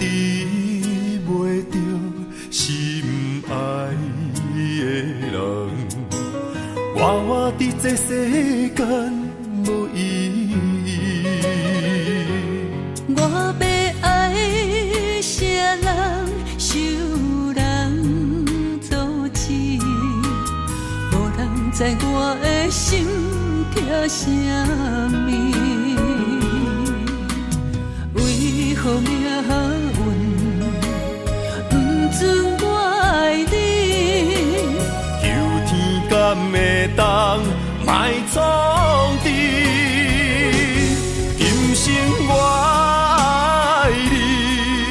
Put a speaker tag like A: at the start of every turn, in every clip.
A: 治袂著心愛的人，我活佇這世間無意義。
B: 我欲愛啥人，受人阻止，無人知我的心疼啥物。為何命運毋准我愛你？
A: 求天敢會當莫創治，今生我愛你，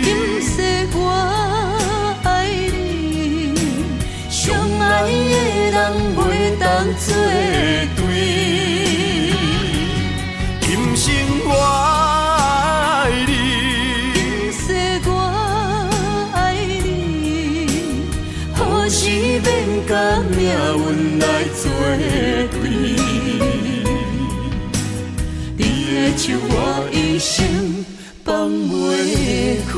B: 今世我愛你，相愛的人袂當做對。
A: 今生我愛你，
B: 今世我愛你，何時免共命運來作對？你的手我一生放袂開。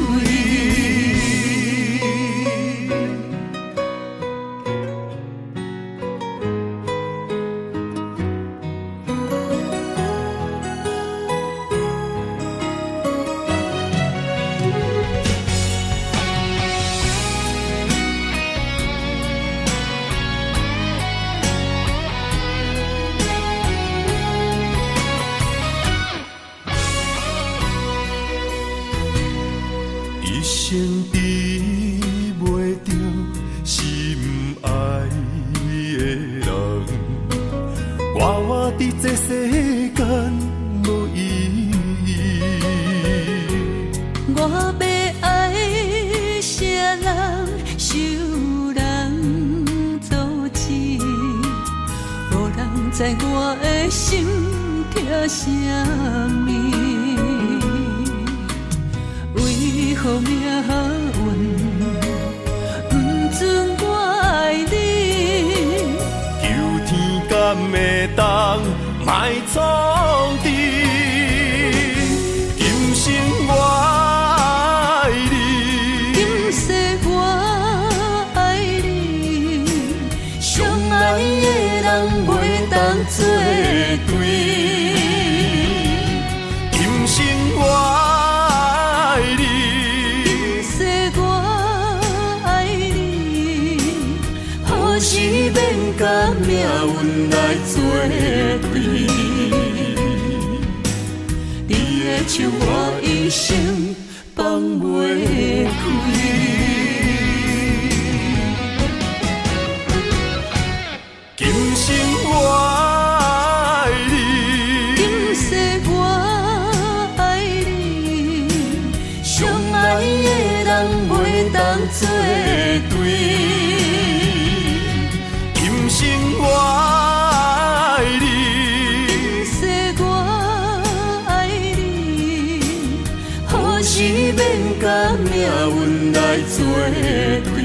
A: 一生治袂著心愛的人，我活佇這世間無意義。
B: 我欲愛啥人，受人阻止，無人知我的心疼啥物。為何命運毋准我愛你？
A: 求天敢會當莫創治，今生我愛你，
B: 今世我愛你，相愛的人袂當做對。
A: 今生我愛你，
B: 今世我愛你，何時免共命運來作對？你的手我一生放袂開。
A: 今生我愛你，
B: 今世我愛你，相愛的人袂當做對。
A: 今生我愛你，
B: 今世我愛你，何時免共命運來作對？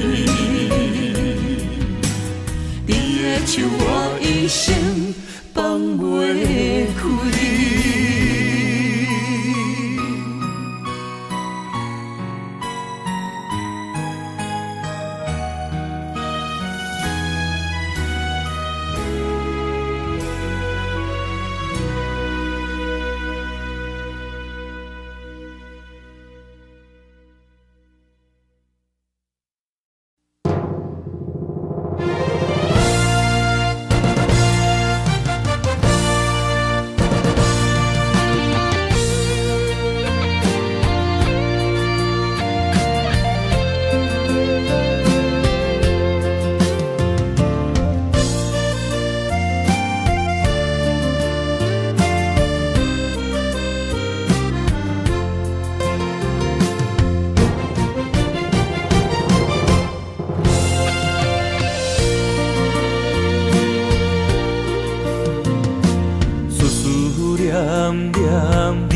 B: 你的手我一生放袂開。
C: 思思念念你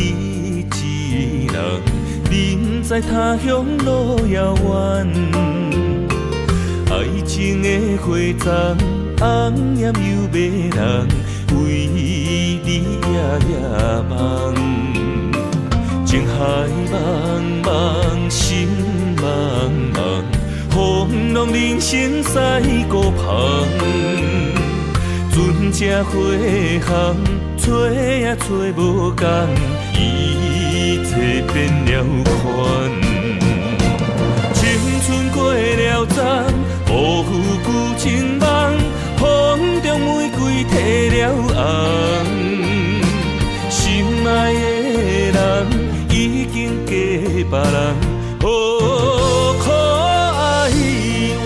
C: 一人，人在他鄉路遙遠，愛情的花叢紅艷又迷人，為你夜夜夢。情情海茫茫，心茫茫，風浪人生賽孤帆。船只飛航，揣也揣無仝，一切變了款。青春過了欉，無負舊情夢，風中玫瑰褪了紅。心愛的人已經嫁別人，何苦哀怨？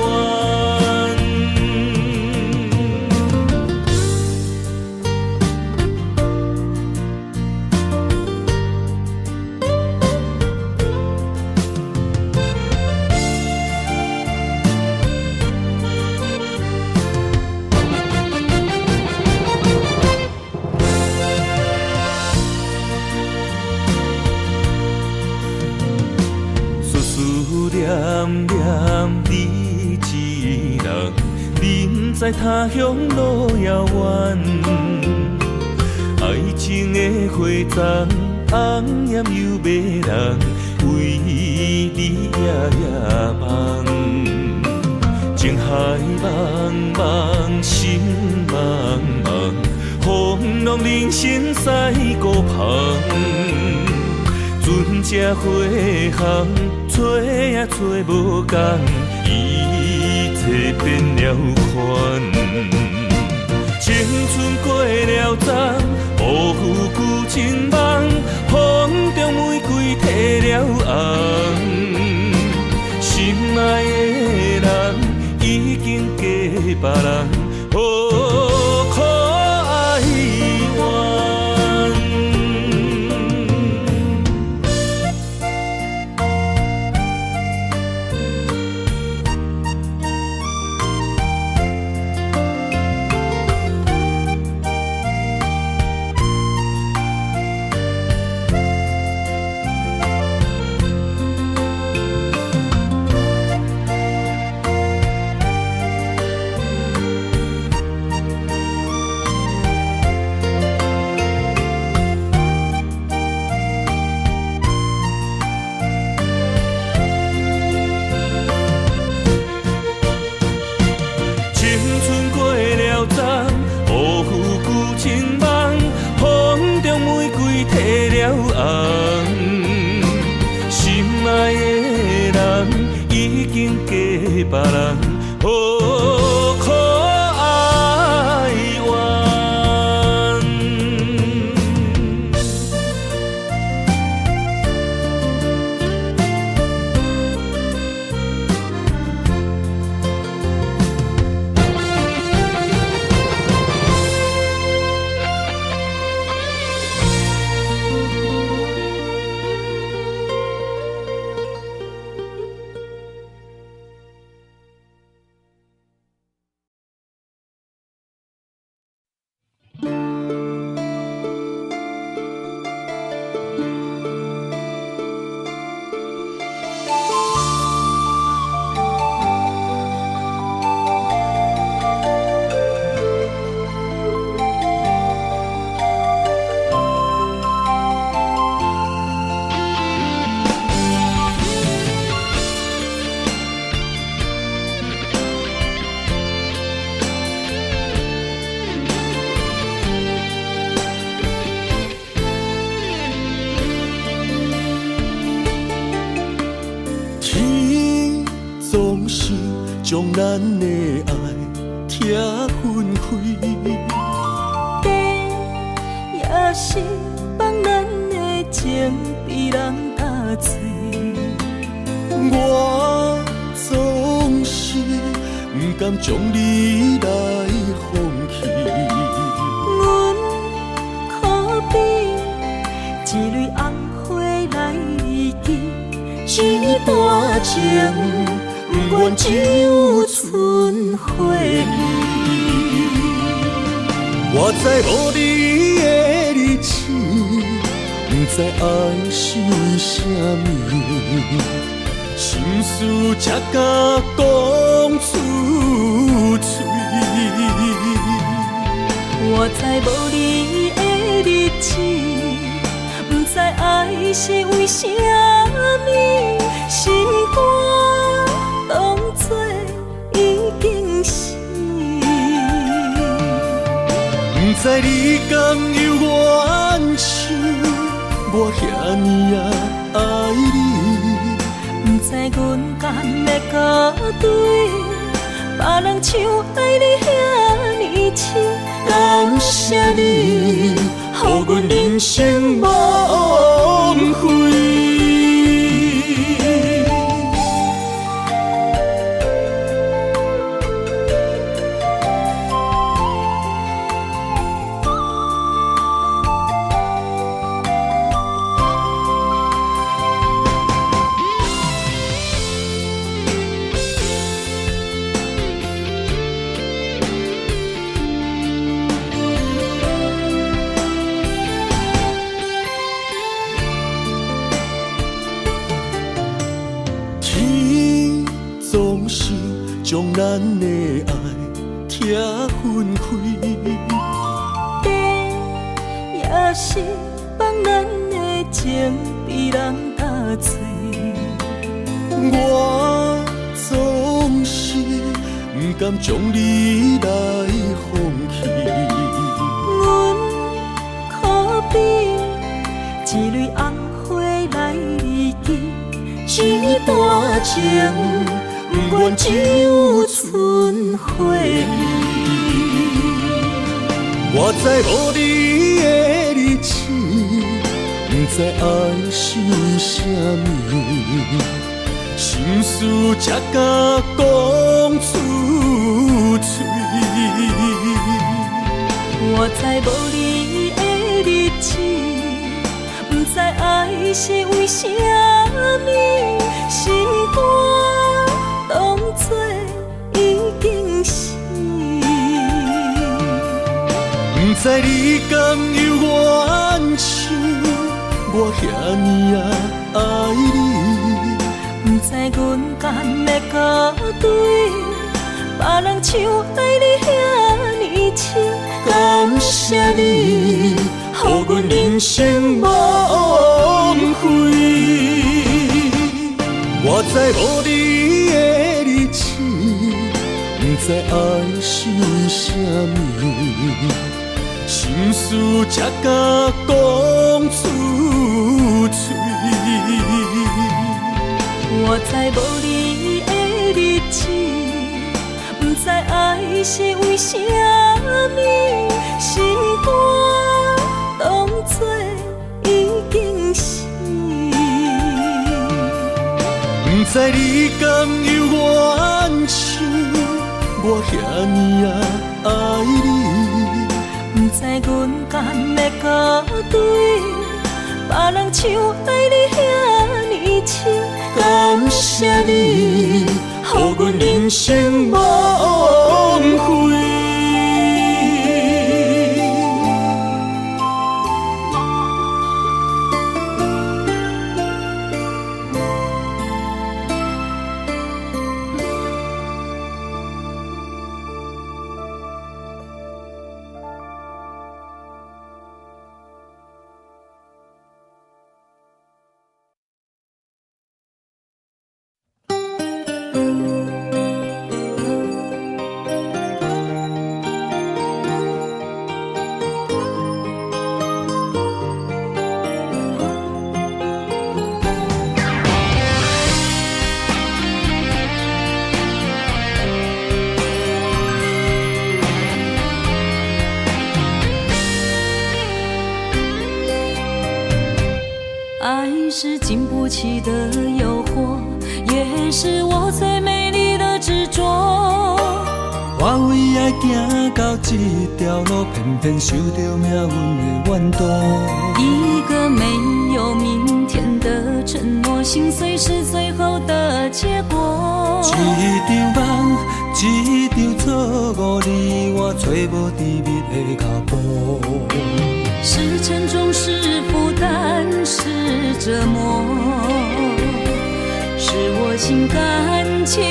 C: 思思念念你一人，人在他鄉路遙遠。愛情的花叢，紅艷又迷人，為你夜夜夢。情海茫茫，心茫茫，風浪人生賽孤帆。船只飛航，揣也揣無仝，一切變了款。青春過了欉，無負舊情夢，風中玫瑰褪了紅。心愛的人已經嫁別人，何苦哀怨？青春過了欉，無負舊情夢，風中玫瑰褪了紅。心愛的人已經嫁別人，何苦哀怨？
A: 天總是將咱的愛拆分開，
B: 地也是放咱的情被人打碎。
A: 我總是不甘將你來放棄。
B: 阮可比一蕊紅花來記，
A: 這段情不願只有春花味。我知無你的日子，不知愛是為啥物，心事才敢講出嘴。
B: 我知無你的日子，不知知愛是為啥物，心肝當作已經死。
A: 不知你敢有冤仇，我遐爾仔愛你。
B: 不知阮敢會到對別人像愛你遐爾深。
A: 感謝你，予阮人生無枉費。天總是將咱的愛拆分開，
B: 地也是放咱的情被人打碎。
A: 我總是不甘將你來放棄。
B: 阮可比一蕊紅花來離奇，這段情不願只有春花味。
A: 我知無你的日子，不知愛是為啥物，心事才敢講出嘴。
B: 我知無你的日子，不知愛是為啥物，心肝當作已經死。
A: 不知你敢有冤仇，我遐爾仔愛你。
B: 不知阮敢會到對別人像愛你遐爾深。
A: 感謝你，予阮人生無枉費。我知無你的日子，不知愛是為啥物，心事才敢講出嘴。
B: 我知無你的日子，不知愛是為啥物，心肝當作已經死。
A: 不知你敢有冤仇，我遐爾仔愛你。
B: 不知阮敢會到對別人像愛你遐爾深。
A: 感謝你，予阮人生無枉費。
B: 愛是經不起的誘惑，也是我最美麗的執着。
D: 我為愛行到這條路，偏偏受著命運的怨毒。
B: 一個沒有明天的承諾，心碎是最後的結果。
D: 一場夢，一場錯誤，你我揣無甜蜜的腳步。
B: 是沉重，是負擔，是折磨，是我心甘情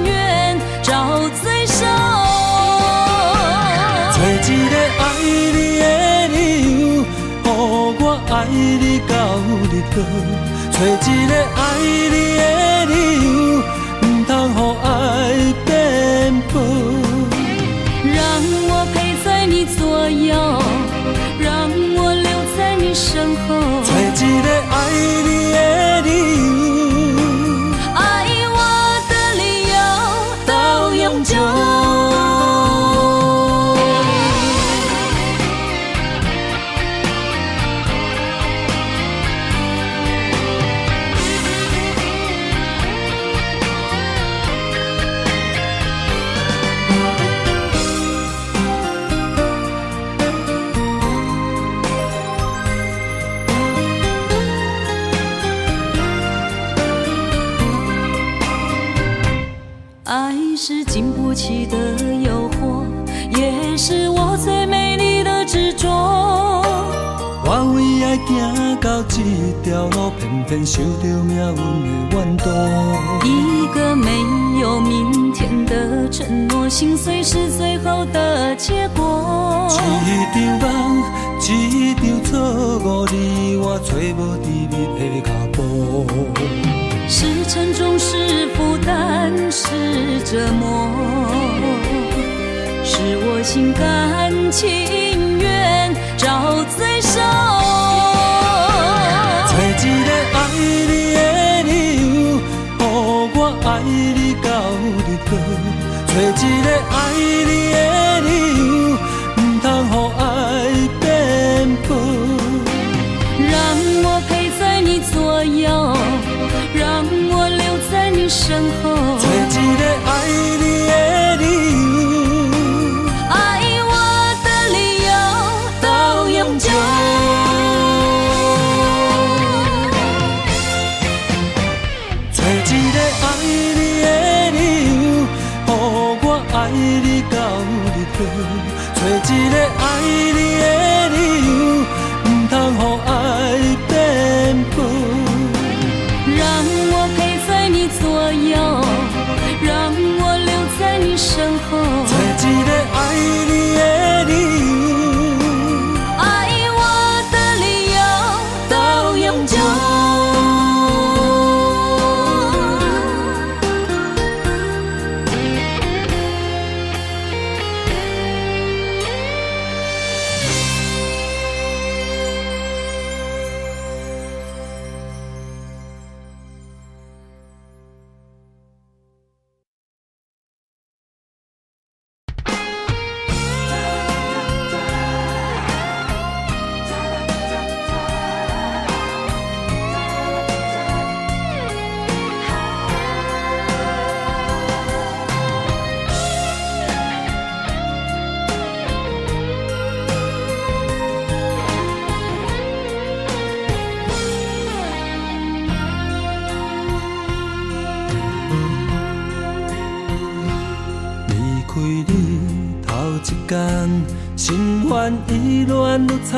B: 願找罪受。
D: 找一個愛你的理由，予我愛你到日落，揣一个愛你的理由，毋通予愛變薄。
B: 讓我陪在你左右，讓我留在你身後。
D: 揣一個愛你的理由，
B: 愛我的理由到永久。愛是經不起的誘惑，也是我最美麗的執着。
D: 我為愛行到這條路，偏偏受著命運的怨毒。
B: 一個沒有明天的承諾，心碎是最後的結果。
D: 一場夢，一場錯誤，你我揣無甜蜜的腳步。
B: 是沉重，是負擔，是折磨，是我心甘情願找罪受。
D: 揣一個愛你的理由，予我愛你到日落。揣一個愛你的理由，毋通予愛變薄。
B: 讓我陪在你左右，讓我留在你身後。
D: 揣一個愛你的理由，
B: 愛我的理由到永久。
D: 揣一個愛你的理由，予我愛你到日落。揣一個愛你的理由，毋通予愛變薄。
B: 讓我陪在你左右，讓我留在你身後。
D: 揣一個愛你的理由，
B: 愛我的理由到永久。
D: 離開你頭一工，心煩意亂愈悖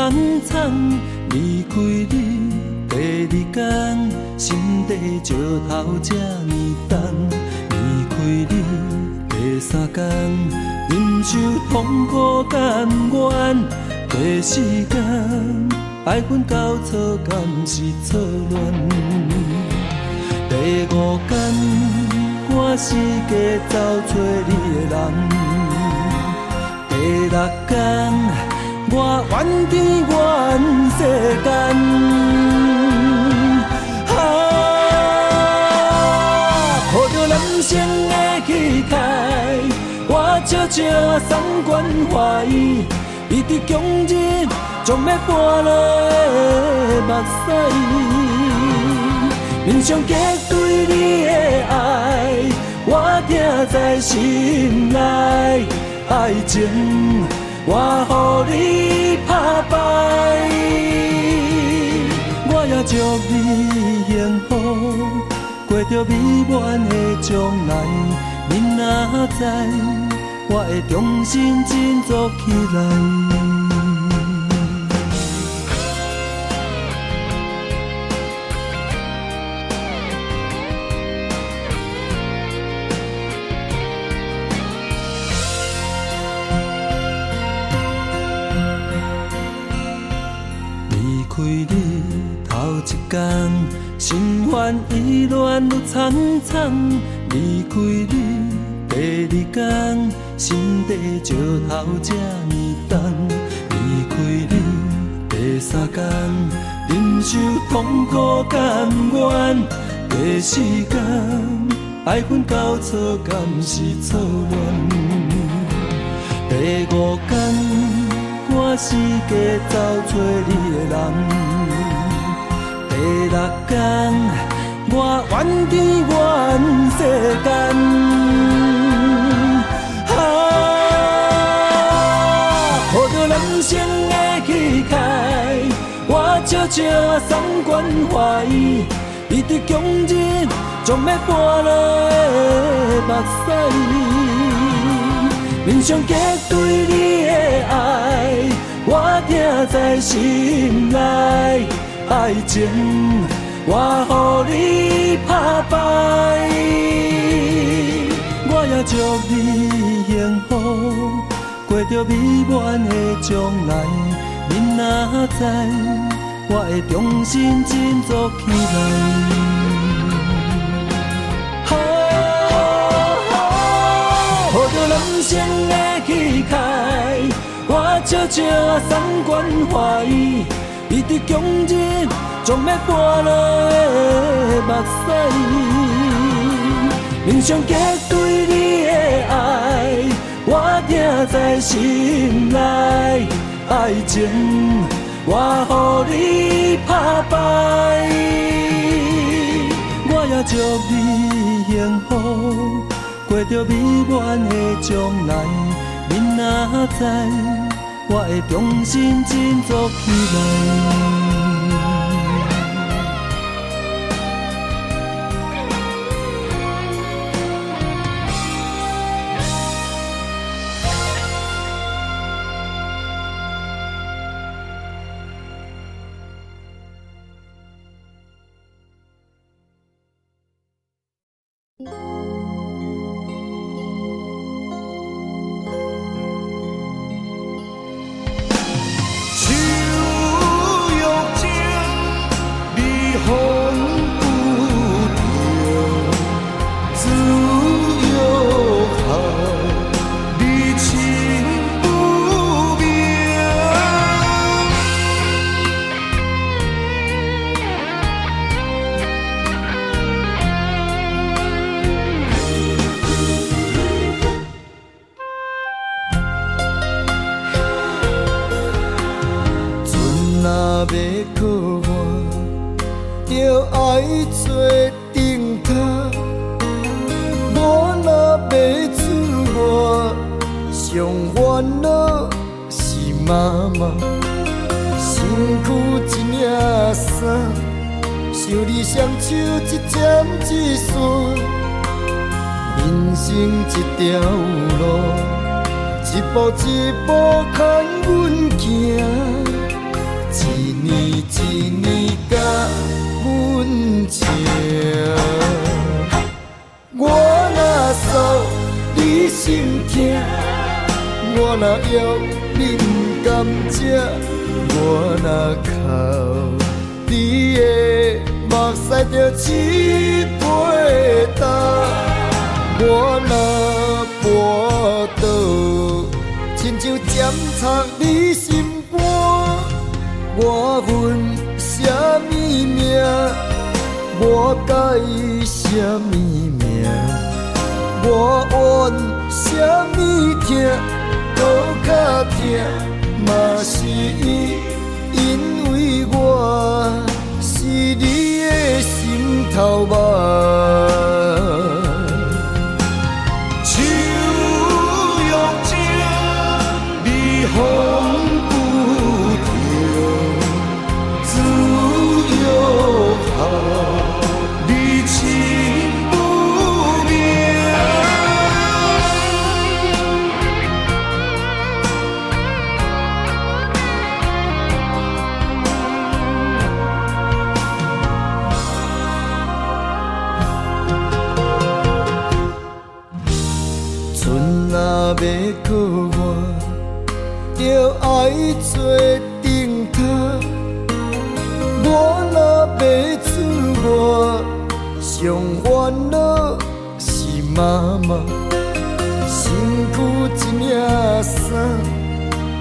D: 悖。離開你第二工，心底石頭這呢重。離開你第三工，忍受痛苦甘願。第四工，愛恨交錯，敢是錯亂？第五工，趕時間走揣你的人。第六工，我怨天怨世間。啊，抱著男性的氣概，我笑笑啊送關懷，伊佇強忍將欲跋落的目屎，面上結對你的愛，我疼在心內。愛情，我予你拍敗，我也祝你幸福，過著美滿的將來。明仔載，我會重新振作起來。離開你一工，心烦意乱愈苍苍。离开你第二工，心底石头这呢重。离开你第三工，忍受痛苦甘愿。第四工，爱恨交错，敢是错乱？第五工，赶时间走找你的人。第六工，我怨天怨世间。啊，抱著人生的气概，我笑笑仔送关怀，伊伫强忍将欲跋落的目屎。面上结对你的爱，我疼在心内。爱情，我予你拍败，我也祝你幸福，过著美满的将来。明仔载，我会重新振作起来。啊，抱著人生的气概，我笑笑仔送关怀，伊伫强忍将欲跋落的目屎。面上结对你的爱，我疼在心内。爱情，我予你拍败，我也祝你幸福，过著美满的将来。明仔载，我会重新振作起来。
A: 手欲情，你风不停，子欲孝，你情不明。船若欲靠岸，就爱做灯塔；某若欲出外，上烦恼是妈妈。身躯一领衫，想你双手一针一线，人生这条路，一步一步牵阮行。一年一年甲阮情，我若诉你心疼，我若枵你毋甘食，我若哭你的目屎就试袂干，我若跋倒，亲像针插你心肝。我恨啥物命？我改啥物名？我怨啥物疼？阁较疼，嘛是因为我是你的心头肉。手欲情，你风不停，子欲孝，你情不明。船若欲靠岸，就爱做灯塔。我若欲上烦恼是妈妈，身躯一领衫，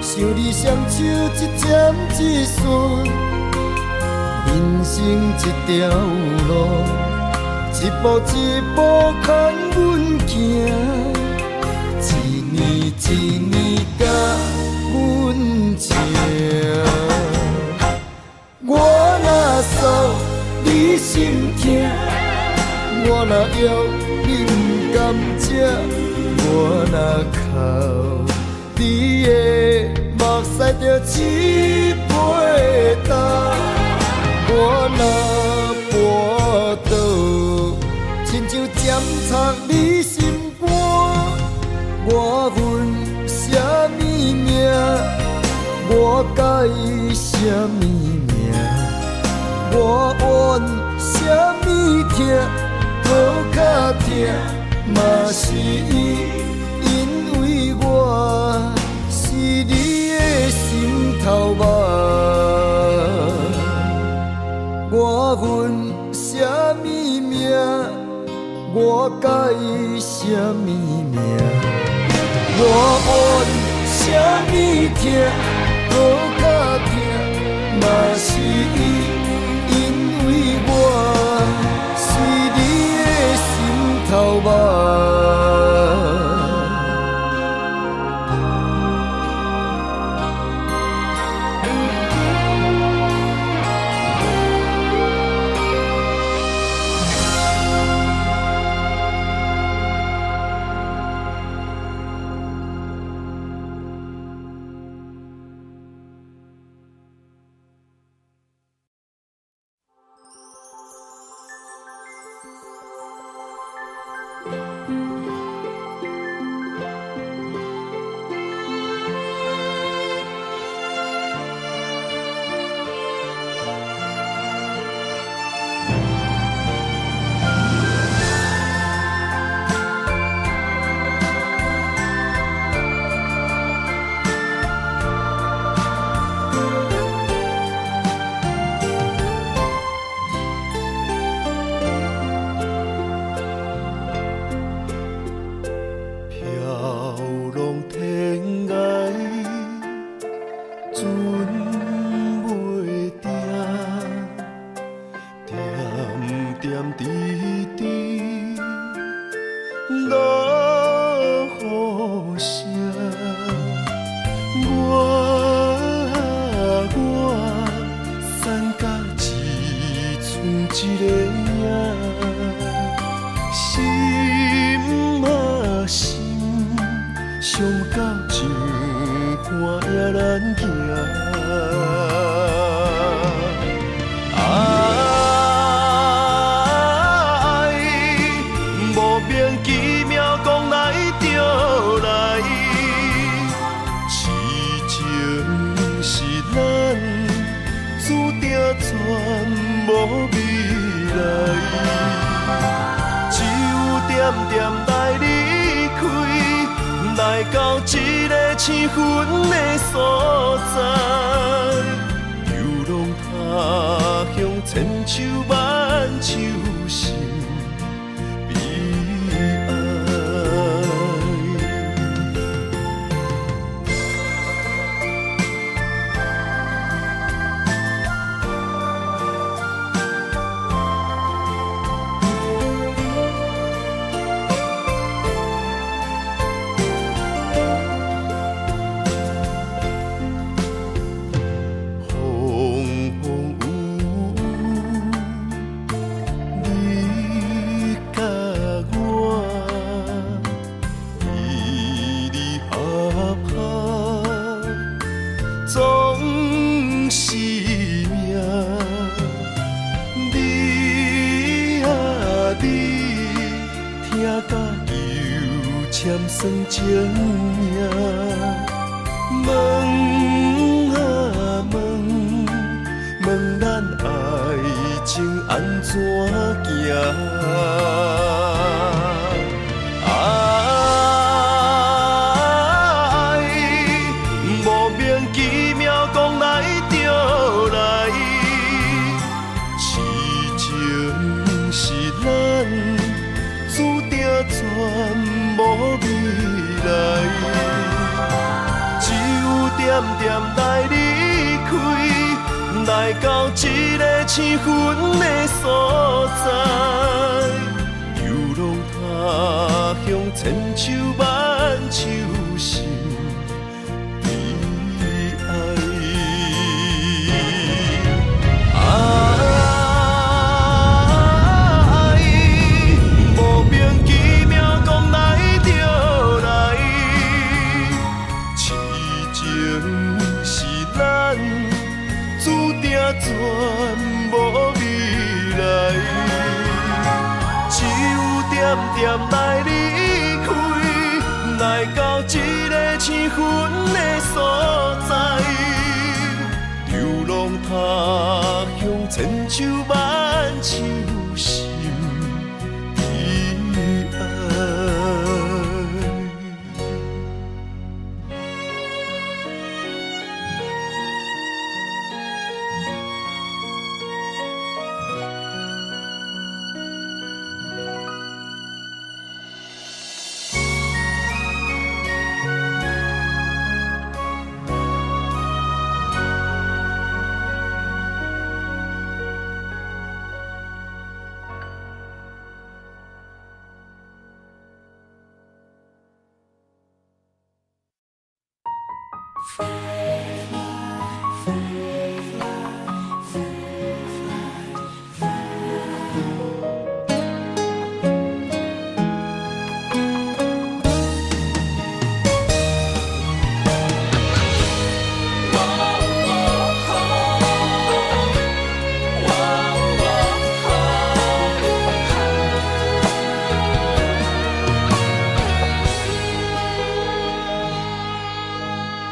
A: 想你双手一针一线，人生这条路，一步一步牵阮行，一年一年甲阮情。我若诉你心疼，我若枵你毋甘食，我若哭你的目屎就一杯干。我若跋倒，亲像针插你心肝。我问啥物名？我改啥物名？我怨啥物疼？头壳疼嘛是伊，因为我是你的心头肉。我问啥物名？我改啥物名？我怨啥物疼？头壳疼嘛是伊，因为我是你的心头肉。
C: 是咱
A: 來，只有點點來離開，來到這个生分的所在，流浪他鄉千秋萬秋心悲哀。愛，莫名其妙講來就來，痴情是咱注定全無未來，只有點點來離開，來到這个生分的所在，流浪他鄉千秋萬秋心悲哀。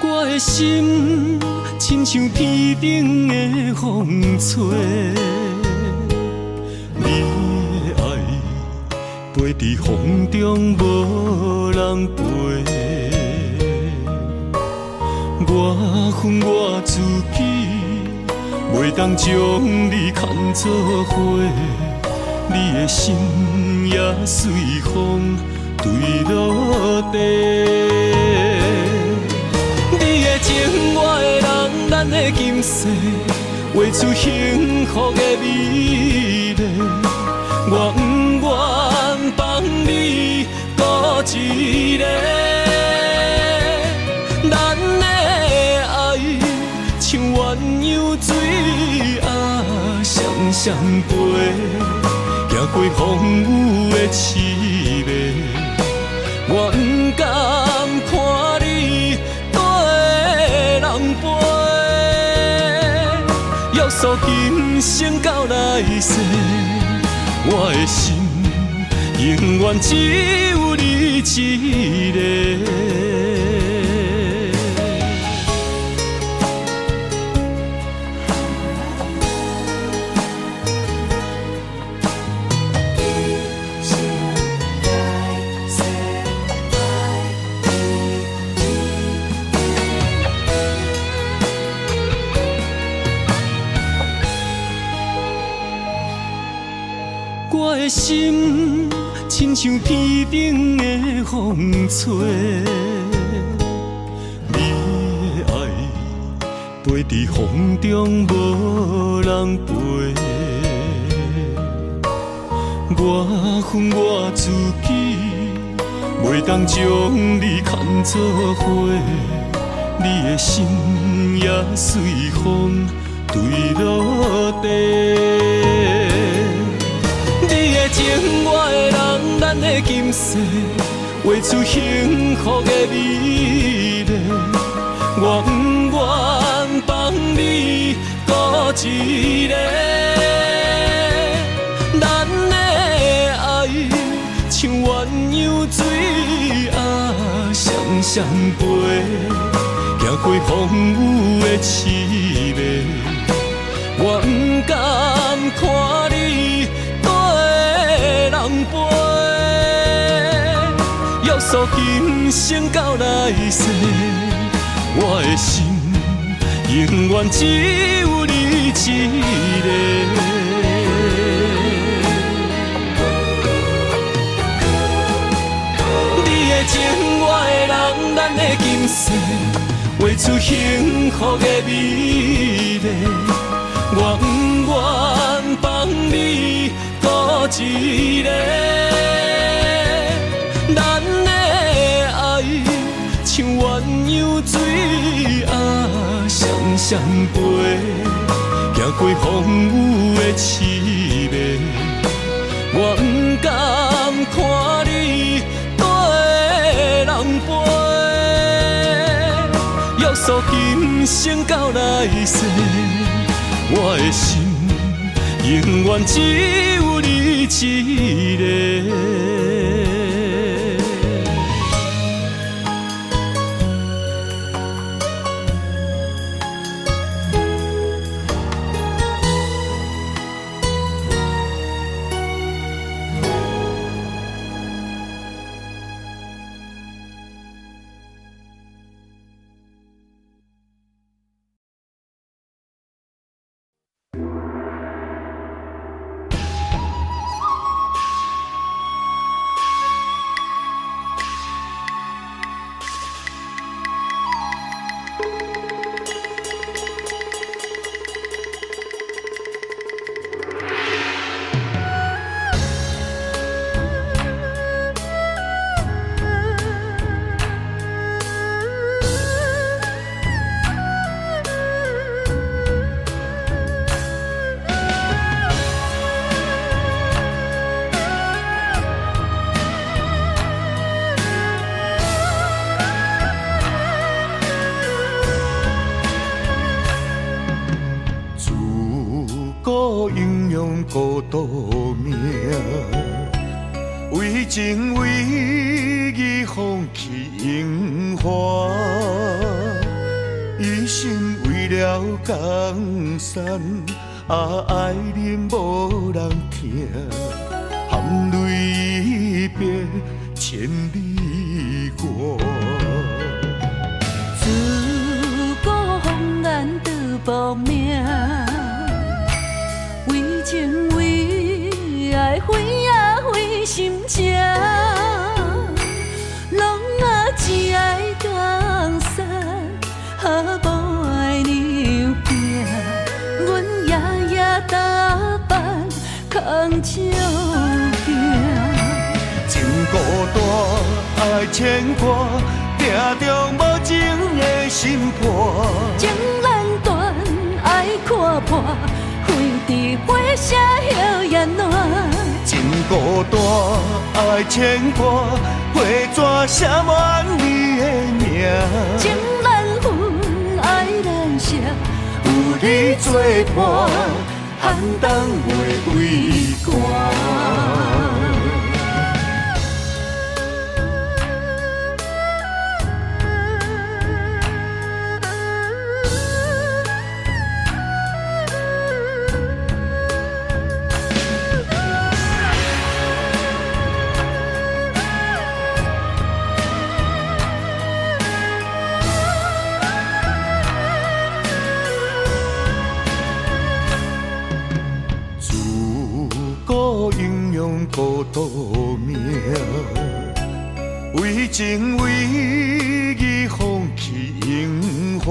D: 我的心親像天頂的風吹，你的愛飛佇風中無人陪。我恨我自己，袂當將你牽做伙，你的心也隨風墜落地。你的情，我的人，咱的今世，畫出幸福的美麗。我不願放你孤一个，咱的愛像鴛鴦水仔，双双飞，行過風雨的淒迷。我不甘看你綴人飞，約束今生到來世，我的心永遠只有你一個。我的心親像天頂的風吹，你的愛飛佇風中無人陪。我恨我自己，袂當將你牽做伙，你的心也隨風墜落地。你的情，我的人，咱的今世，畫出幸福的美麗。我不願放你孤一个，咱的愛像鴛鴦水仔，双双飞，行過風雨的淒迷。我不甘看你綴人飞，約束今生到來世，我的心永遠只有你一個。你的情，我的人，今世，畫出幸福的美麗。我不願放你孤一個，咱的愛像鴛鴦水仔，雙雙飛，行過風雨的淒迷。我不甘看你綴人飞，約束今生到來世，我的心永遠只有你一个。
A: 自古英雄孤独命，為情為義放棄榮華，一心為了江山，啊愛人無人疼，含淚別千里外。
B: 自古紅顏賭薄命，為情為愛毀啊毀心情，攏啊只愛江山，哈無愛娘囝。阮夜夜搭班空照镜，
A: 情孤單，愛牽掛，定中無情的心破。
B: 情難斷，愛看破，花枝花謝葉也爛。
A: 情孤單，愛牽掛，花紙寫滿你的名。
B: 情難分，愛難捨，
A: 有你作伴，寒冬袂畏寒。自古英雄孤獨命，為情為義放棄榮華，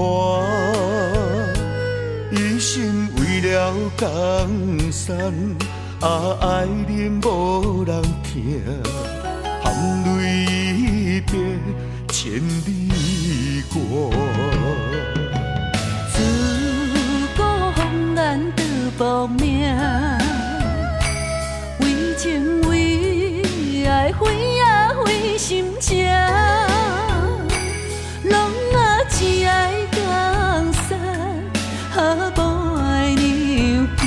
A: 一心為了江山，啊愛人無人疼，含淚別千里外。
B: 自古紅顏賭薄命，為情為愛毀啊毀心情，攏啊只愛江山，哈無愛娘囝。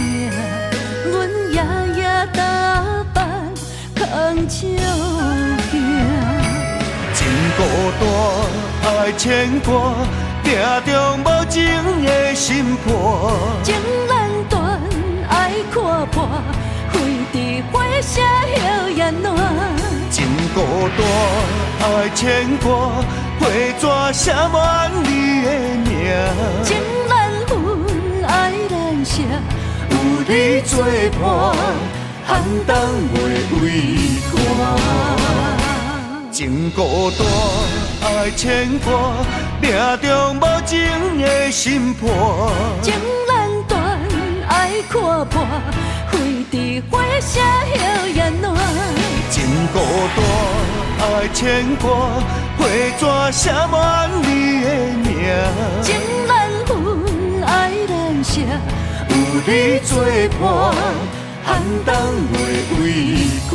B: 阮夜夜搭班空照镜，
A: 情孤單，愛牽掛，定中無情的心破。
B: 情難斷，愛看破，花枝花謝葉也爛。
A: 情孤單，愛牽掛，花紙寫滿你的名。
B: 情難分，愛難捨，
A: 有你作伴，寒冬袂畏寒。情情孤單，愛牽掛，命中無情的心破。
B: 情難斷，愛看破，花枝花謝葉也爛。
A: 情孤單，愛牽掛，花紙寫滿你的名。
B: 情難分，愛難捨，
A: 有你作伴，寒冬袂畏寒。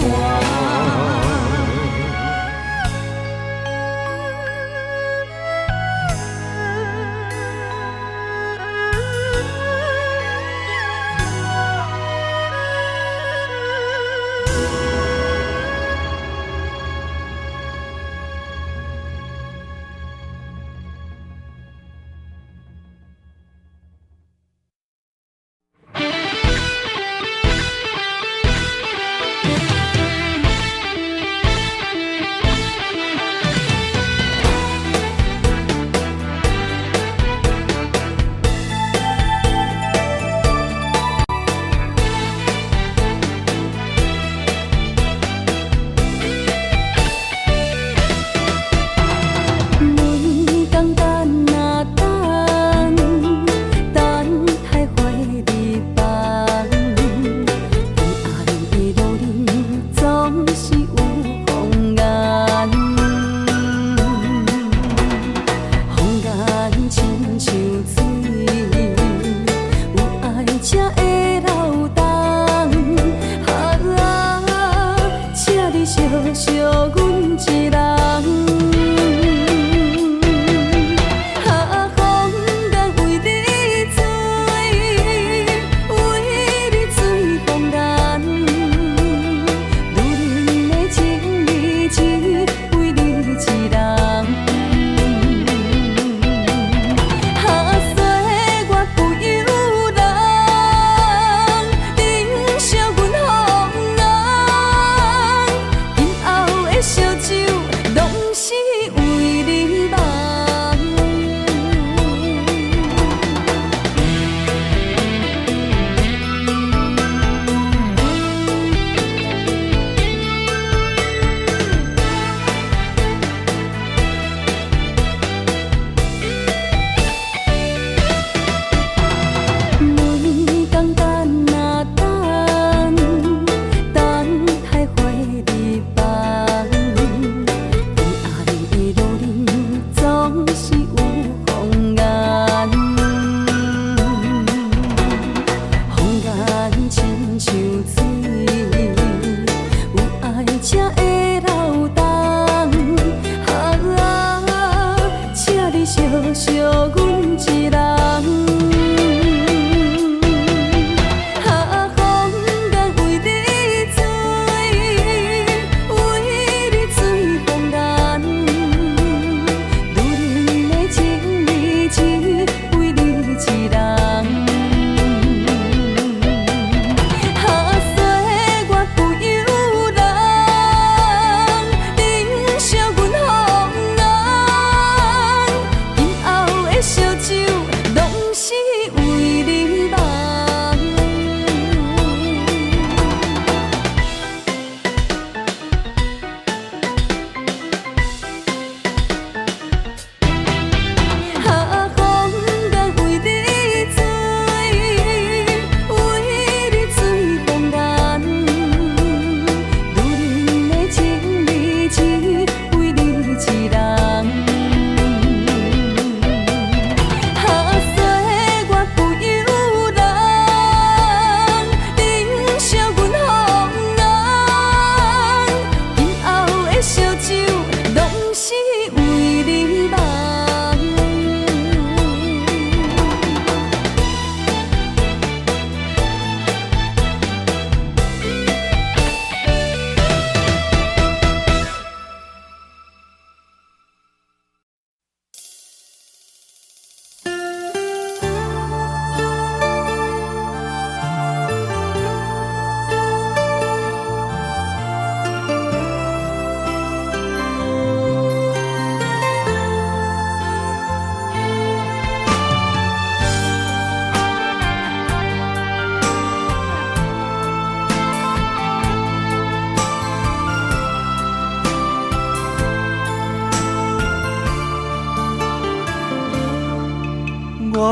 B: 阮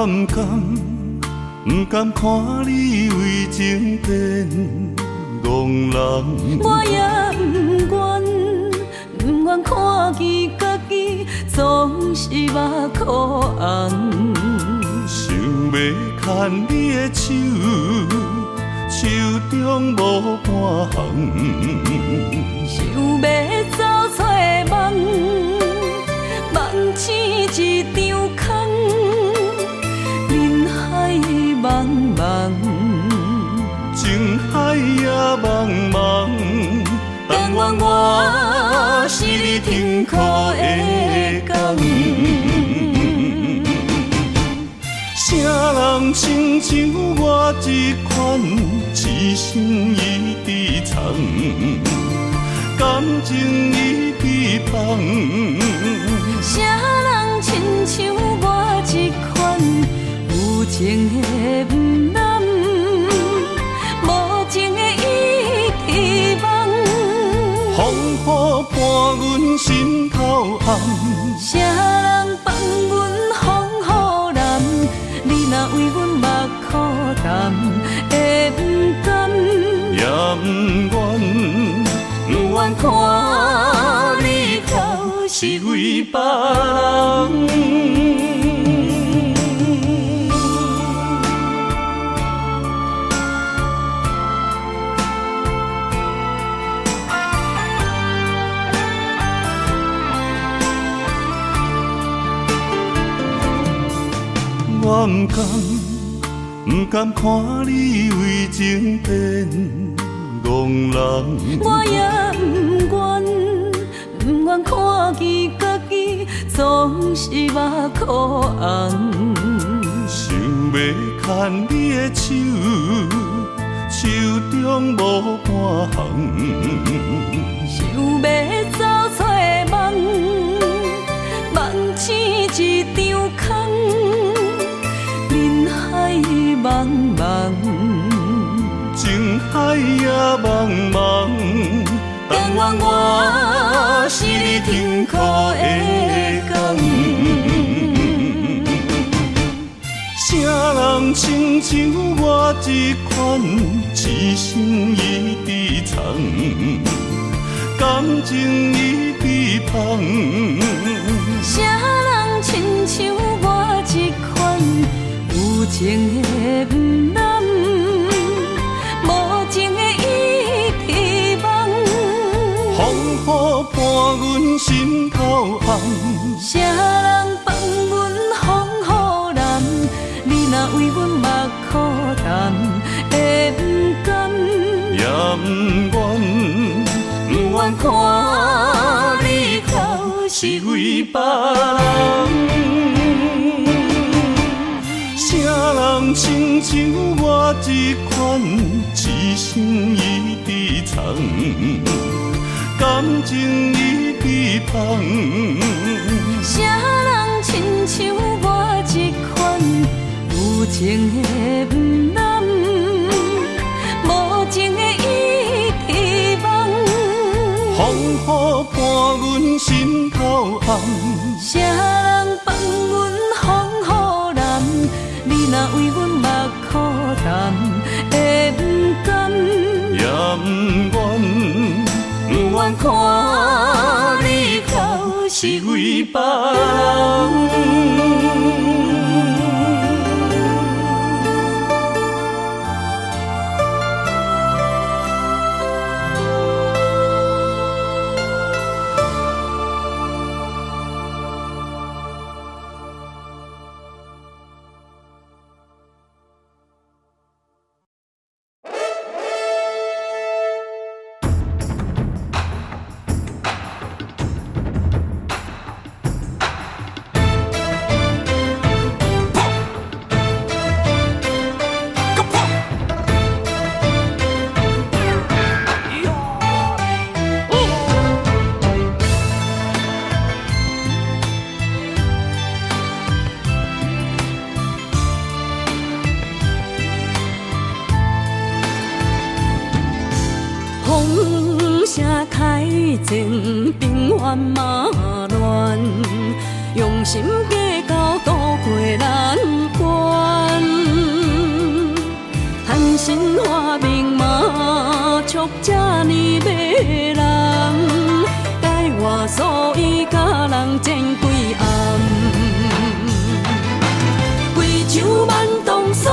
A: 我毋甘，毋甘看你为情变戆人。
B: 我也毋愿，毋愿看见家己总是目眶红。
A: 想欲牵你的手，手中无半项。
B: 想欲走找梦，梦醒一场空，人海茫茫。
A: 情海也茫茫，
B: 但愿我是你停靠的港。
A: 啥人亲像我这款，痴心伊伫藏，感情伊伫放。
B: 啥人亲像我这款，有情的毋揽，无情的伊伫梦。
A: 风雨伴阮心头红。
B: 啥人放阮风雨难？你若为阮目眶澹，会毋甘？
A: 也毋愿，
B: 毋愿看你哭
A: 是为别人。我毋甘，毋甘看你为情变戆人。
B: 我也毋愿，毋愿看见家己总是目眶红。
A: 想欲牵你的手，手中无半项。
B: 想欲走找梦，梦醒一场空，人海茫茫。
A: 情海也茫茫，
B: 但愿我是你停靠的港。
A: 啥人亲像我这款，痴心伊伫藏，感情伊伫放。
B: 啥人亲像我这款，有情的毋揽，无情的伊伫梦。
A: 风雨伴阮心头红。
B: 啥人放阮风雨难？你若为阮目眶澹，会毋甘？
A: 也毋愿，
B: 毋愿看你哭
A: 是为别人。啥人亲像我这款，痴心伊伫藏，感情伊伫放。
B: 啥人亲像我这款，有情的毋揽，无情的伊伫梦。
A: 风雨伴阮心头红。
B: 啥人放阮风雨难？你若为阮目眶澹，会毋甘？
A: 也毋愿，
B: 毋愿看你哭
A: 是为别人。
B: 风声开战，平原嘛乱，用心计较渡过难关。神話命嘛，笑這呢迷人，改換素衣佮人戰幾暗。規場萬動鎖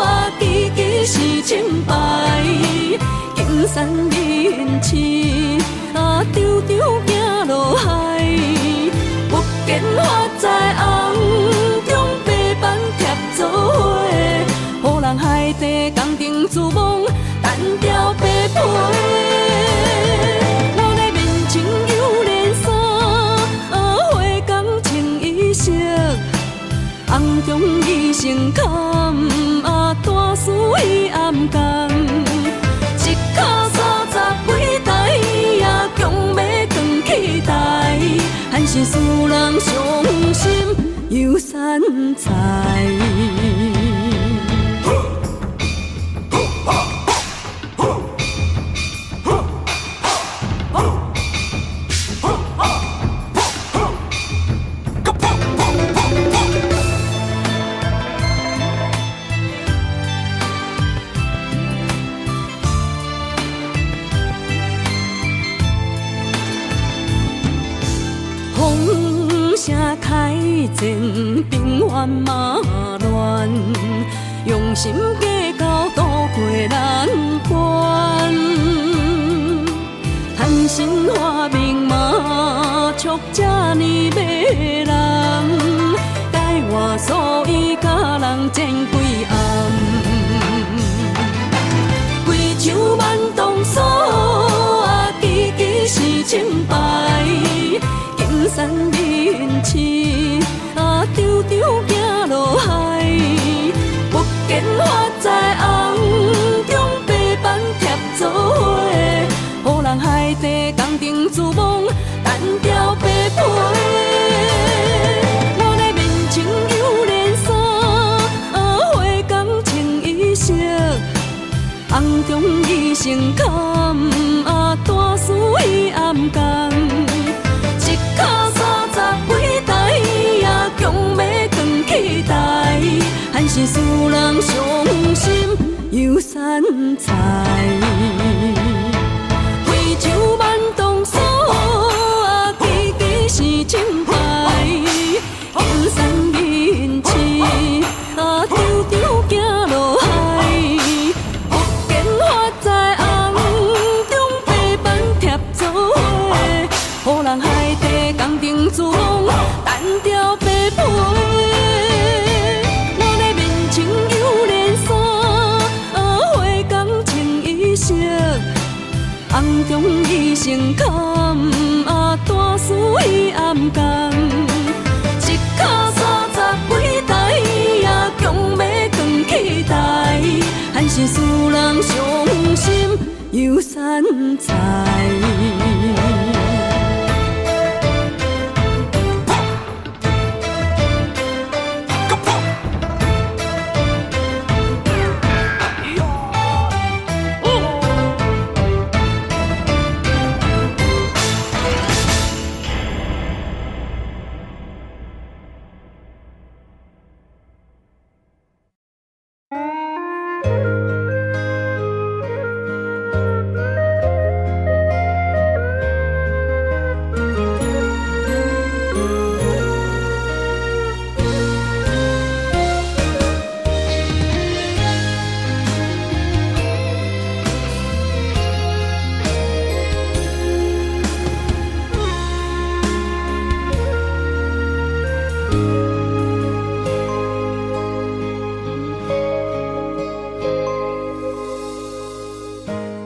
B: 啊，支支是清白，金山銀翅啊，長長行落海，福建發財紅中白板貼做伙，予人海底工程珠網單調白皮。我的面穿油蓮衫，啊，花工穿衣色，红中医生坎啊，大师伊暗共，一跤三十几台啊，强欲扛起台，还是使人傷心又散财。風聲開戰，平原嘛亂，用心計較渡過難關。貪心發明嘛，笑這呢迷人，改換素衣佮人戰幾暗。規場萬動鎖啊，支支是清白，金山銀翅啊，長長行落海，福建發財紅中白板貼做伙，予人海底工程珠網單調白皮。我的面穿油蓮衫，啊，花工穿衣色，紅中醫生坎啊，大師伊暗共，一跤三十幾台啊，強欲扛起台，還是使人傷心又散財。規場萬動鎖啊，支支是清白，金山銀翅啊，長長行落海，福建發財紅中白板貼做伙，予人海底工程珠網單調白皮。我的面穿油蓮衫，啊，花工穿衣色，紅中醫生坎啊，大師伊暗共，一跤三十幾台啊，強欲扛起台，還是使人傷心又散財。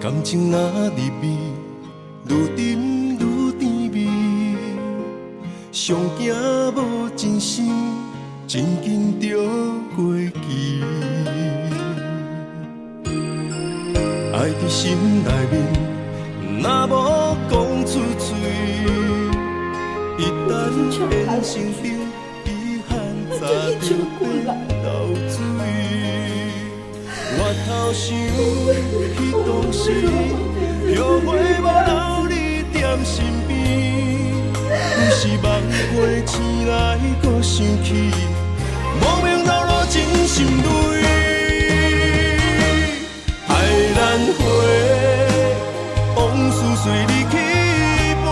A: 感情若入味，愈沉愈甜蜜。上驚無真心，真緊就過期。愛佇心內面，若無講出嘴，一旦變成冰，遺憾早就變流水。回頭想彼當時，後悔無留你踮身邊，有時夢過醒來閣想起，莫名流落真心淚。花，往事随你去飞，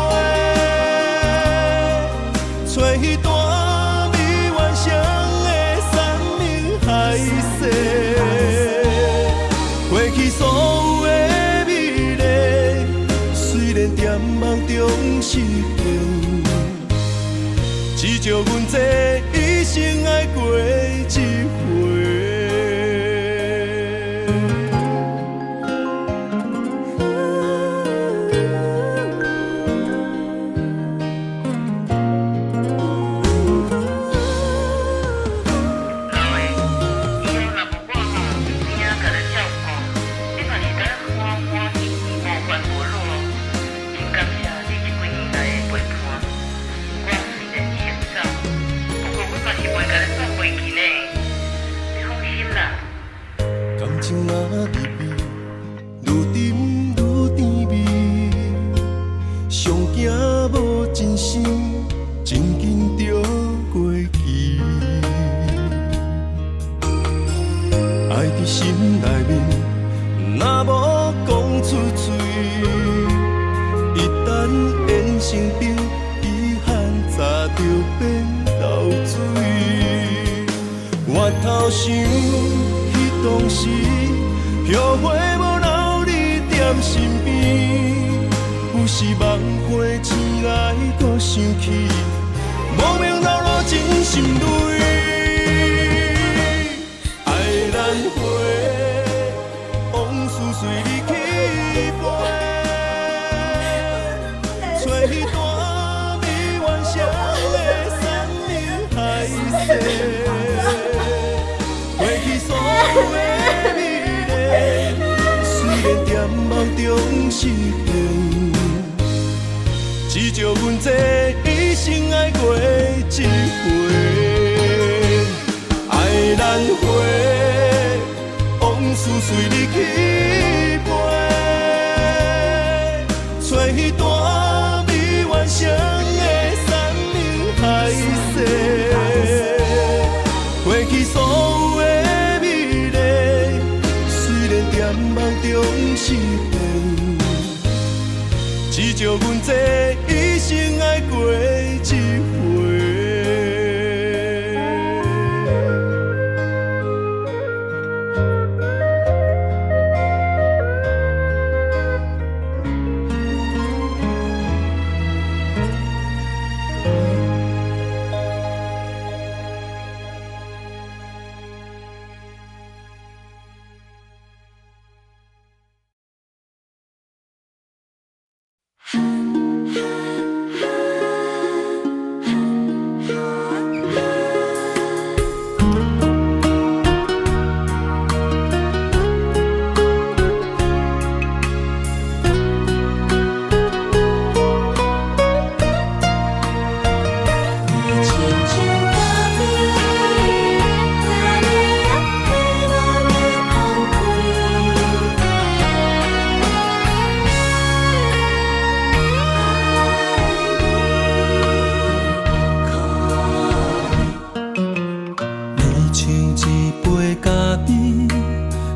A: 找彼段美愿双的山盟海誓，过去所有的美丽，虽然踮梦中实现，至少阮这一生爱过一回。
E: 老的，以后若无我吼，边仔共你照顾，你嘛是当欢欢喜喜无烦无恼哦。真感谢你这几年来的陪伴。我虽然先走，不过阮嘛是袂共你放袂记呢。你放心啦。
A: 感情若入味，愈沉愈甜蜜，上惊无真心，真紧就过期。爱伫心内面，若无讲出嘴，一旦演成冰，遗憾早就变流水。回头想，彼当时后悔无留你踮身边，有时梦回醒来，阁想起，莫名流落真心泪。爱难回，往事随你去飞，找彼段美愿双的山盟海誓，过去所有的美丽，虽然踮梦中实现，至少阮这一生爱过一回。爱难回，往事随你去飞，找彼段美愿双的山盟海誓，过去所有的美丽，虽然踮梦中实现，至少阮这一生爱过一回。
B: 你亲像咖啡，听你也会无要放开。
D: 你像一杯咖啡，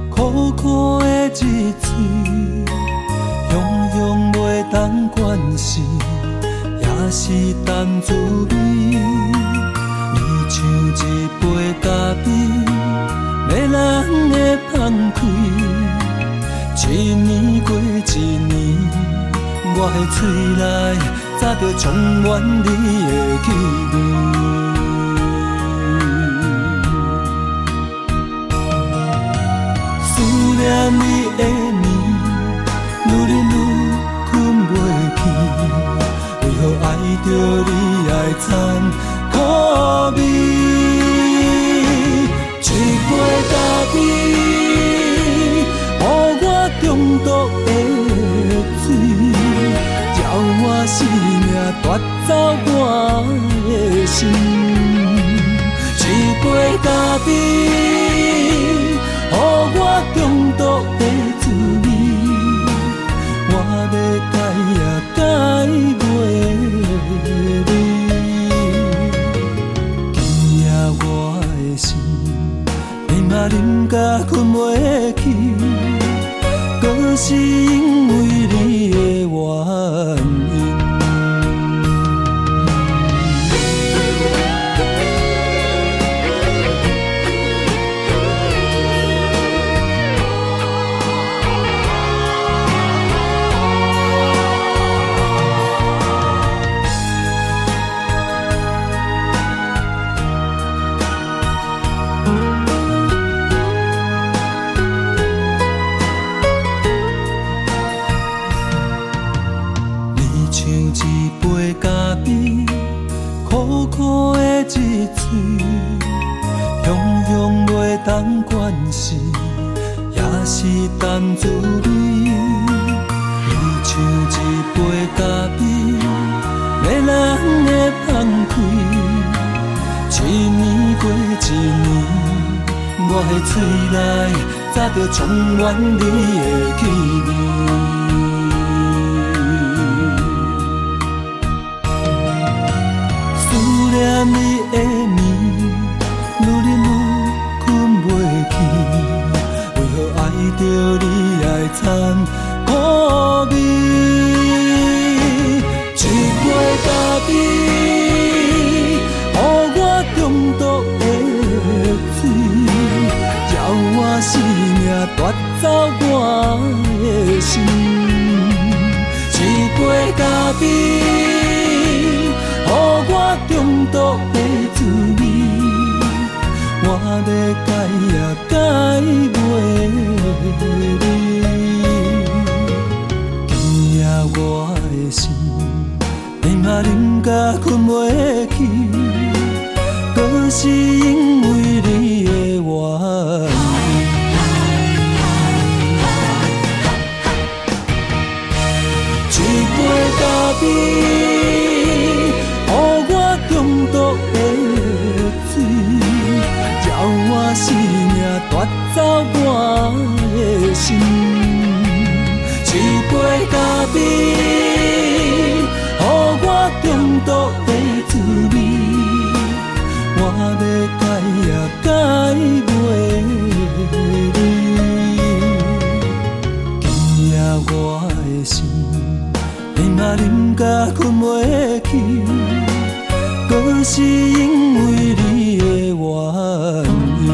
D: 苦苦的一喙，雄雄袂当关时，也是淡滋味。你像一杯咖啡，迷人的香气，一年过一年，我的喙内早就充满你的气味。思念你的暝，愈忍愈睏袂去，为何爱著你爱残苦味？一杯咖啡，予我中毒的醉，叫我生命夺走我的心。一杯咖啡，予我中毒的滋味，我欲戒也戒袂离。今夜我的心，你嘛忍甲睏袂去，阁杯咖啡，苦苦的一喙，雄雄袂當關係，也是淡滋味。你像一杯咖啡，迷人的香氣，一年過一年，我的喙內早就充滿你的氣味。思念你的暝，愈啉愈睏袂去，為何愛著你愛摻苦味？一杯咖啡，予我中毒的醉，叫我生命奪走我的心。一杯咖啡，予我中毒的滋味，我欲戒也戒袂離。今夜我的心，啉啊啉甲睏袂去，閣是因為你的原因。一杯咖啡，予我中毒的醉，叫我生命奪走我的心。一杯咖啡，予我中毒的滋味，我欲戒也戒袂離。今夜我的心，啉啊啉甲睏袂去，閣是因為你的原因。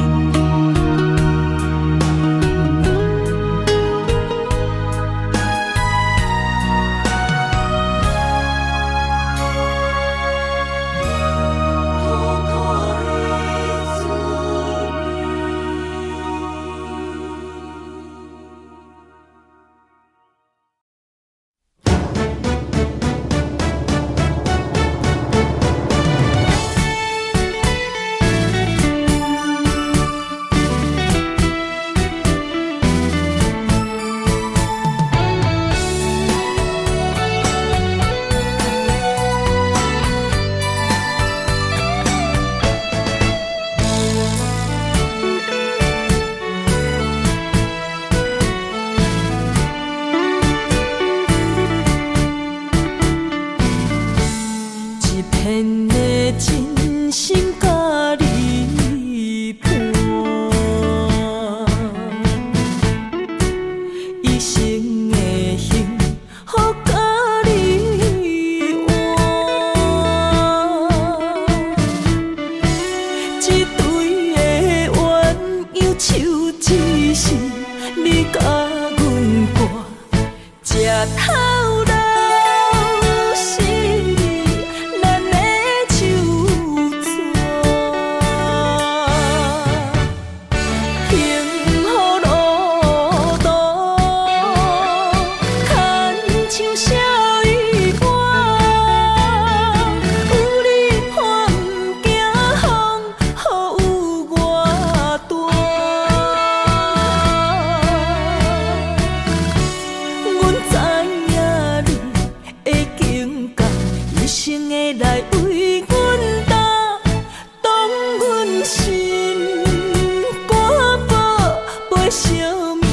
B: 一片的真心佮你伴，一生的幸福佮你换，一对的鸳鸯手只是你佮阮挂，这头路是咱的手纸。幸福路途，牵像小雨般，有你我毋惊风雨有偌大。阮知影你会经到，一生会来为阮担，当阮心肝宝贝惜命命。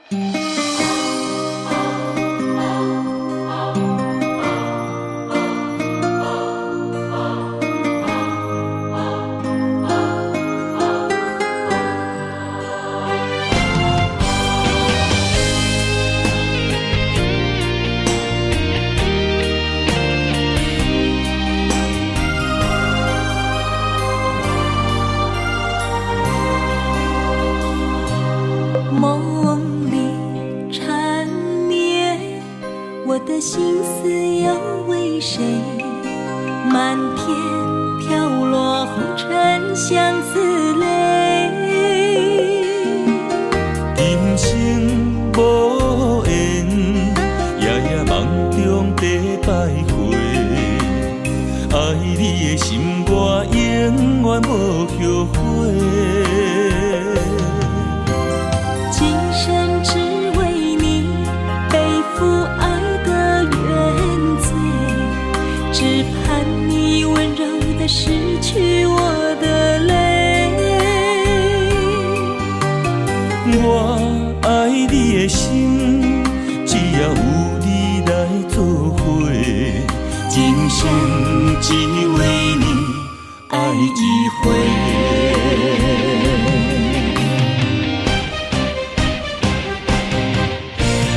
B: 夢裡纏綿，我的心思又為誰？漫天飄落紅塵相思淚。
C: 今生無緣，夜夜夢中在徘徊。愛你的心，我永遠無後悔。
B: 今生只為你背負愛的原罪，只盼你溫柔的拭去我的淚。
C: 我愛你的心，只要有你來作伙，今生只為你愛一回。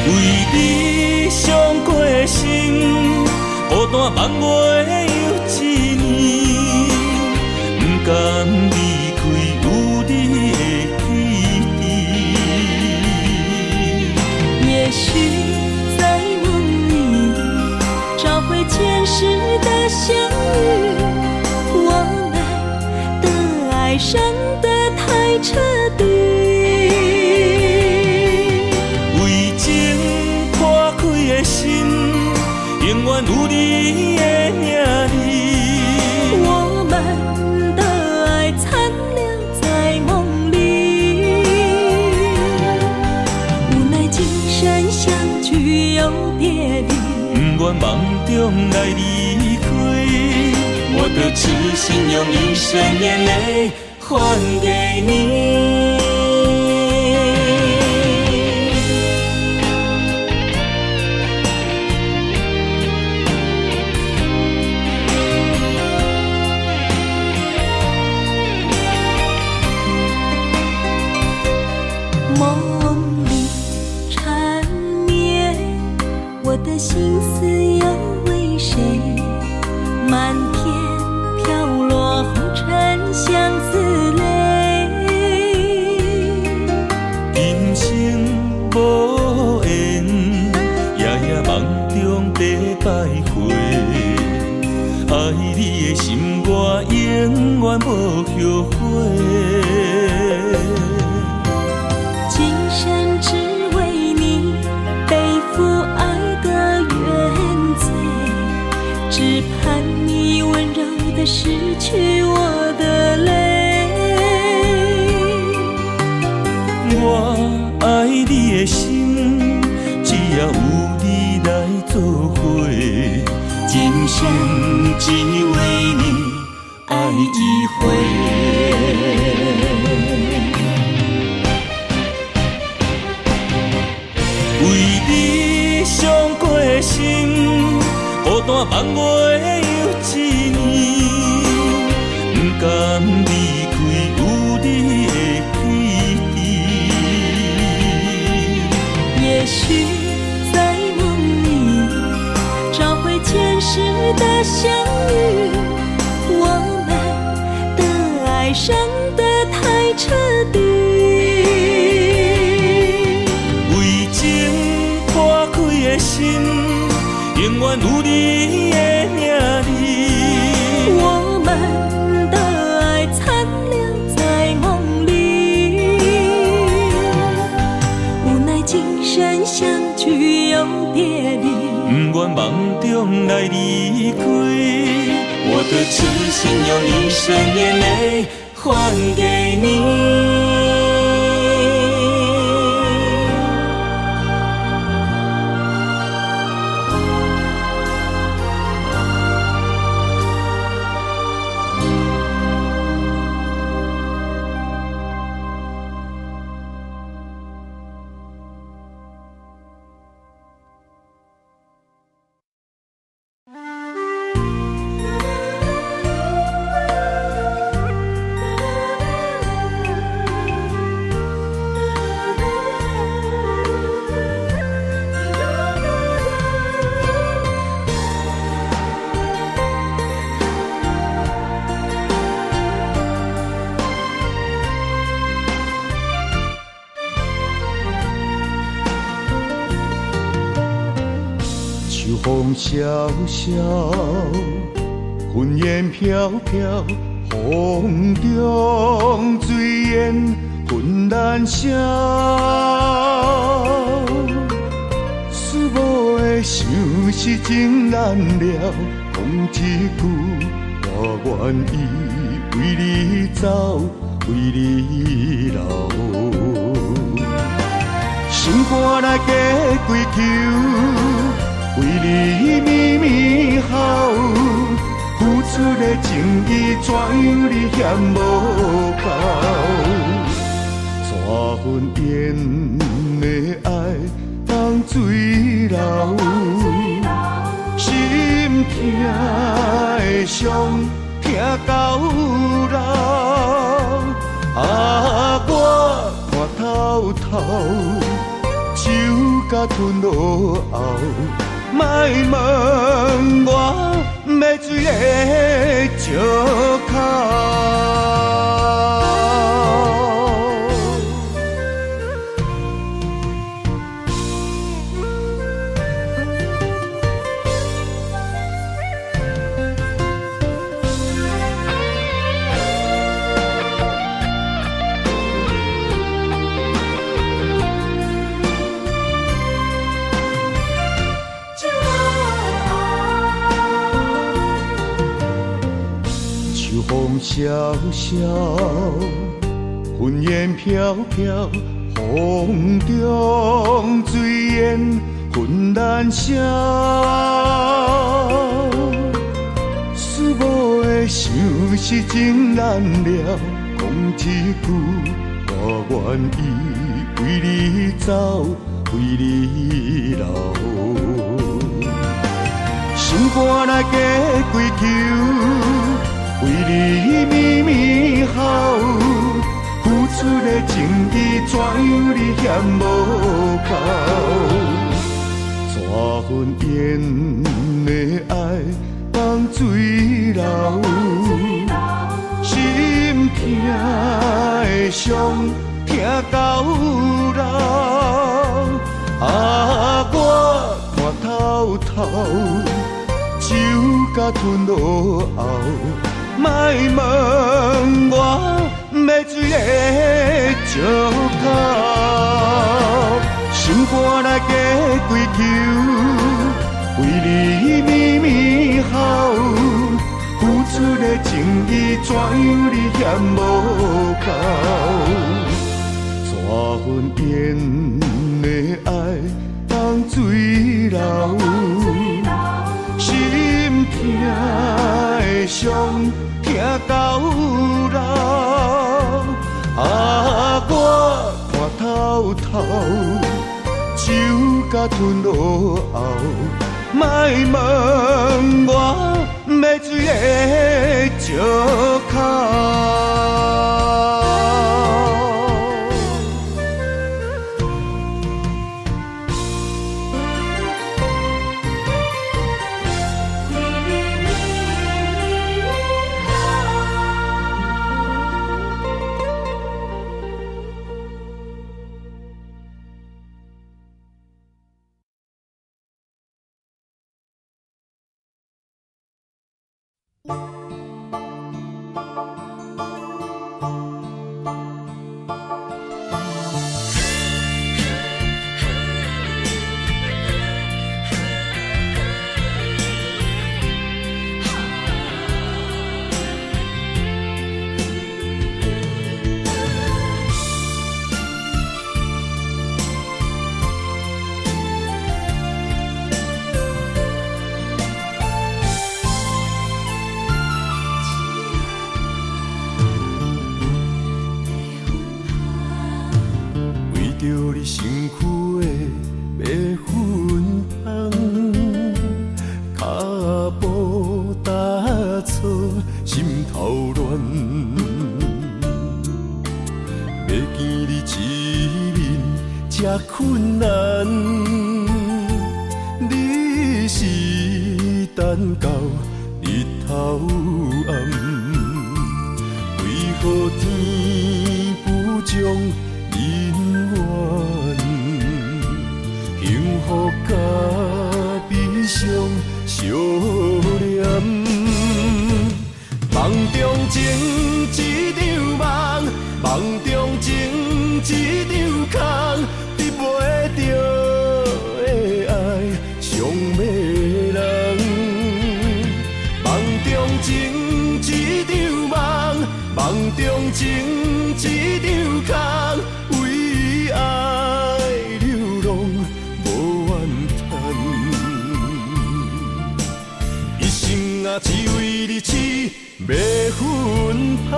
C: 為你傷過心，孤單望月又一年，不甘離開有你的基地。
B: 也許在夢裡找回前世的相遇，我們的愛傷得太徹底。
C: 為情破開的心，永遠有你的名字。
B: 我們的愛殘留在夢裡，無奈今生相聚又別離。
C: 不願夢中來離開，我的痴心用一生眼淚還給你。
B: 夢裡纏綿，我的心思又為誰？漫天飄落紅塵相思淚。
C: 今生無緣，夜夜夢中在徘徊。愛你的心，我永遠無後悔。
B: 今生只為你背負愛的原罪，只盼你溫柔的拭去我的淚。
C: 我愛你的心，只要有你來作伙，今生只為你愛一回。為你傷過心，孤單望月又一年，不甘離開有你的基地。
B: 也許在夢裡找回前世的相遇，我們的愛傷得太徹底。
C: 為情破開的心，永遠有你的名字。
B: 我們的愛殘留在夢裡，無奈今生相聚又別離。
C: 不願夢中來離開，我的痴心用一生眼淚還給你。
A: 風蕭蕭，雲煙飄飄，風中炊煙紛難消。思無的想是情難了，講一句我願意為你走，為你留。心肝內加幾球，為你绵綿哭，付出的情意怎樣你嫌無夠？全份緣的愛當水流，心疼的傷疼到老。啊，我看透透，酒甲吞落喉，莫问我欲水的借口。秋風蕭蕭，雲煙飄飄，風中炊煙紛難消。思無的想是情難了，講一句我願意為你走，為你留。心肝內加幾球，為你绵綿哭，付出的情意怎樣你嫌無夠？全份緣的愛當水流，心疼的傷疼到老。啊，我看透透，酒甲吞落喉，莫问我欲水的借口。心肝内加几球，为你绵绵哭，付出的情意怎样你嫌无够？全份缘的爱当水流，心疼的伤疼到老。啊，我看透透，酒甲吞落喉，莫问我欲水的借口。
C: 幸福甲悲傷。
A: 相念。夢中情一場夢，夢中情一場空，得袂著的愛傷迷人。夢中情一場夢，夢中情一場空，為愛流浪無怨嘆。一生啊，只為你痴迷芬芳。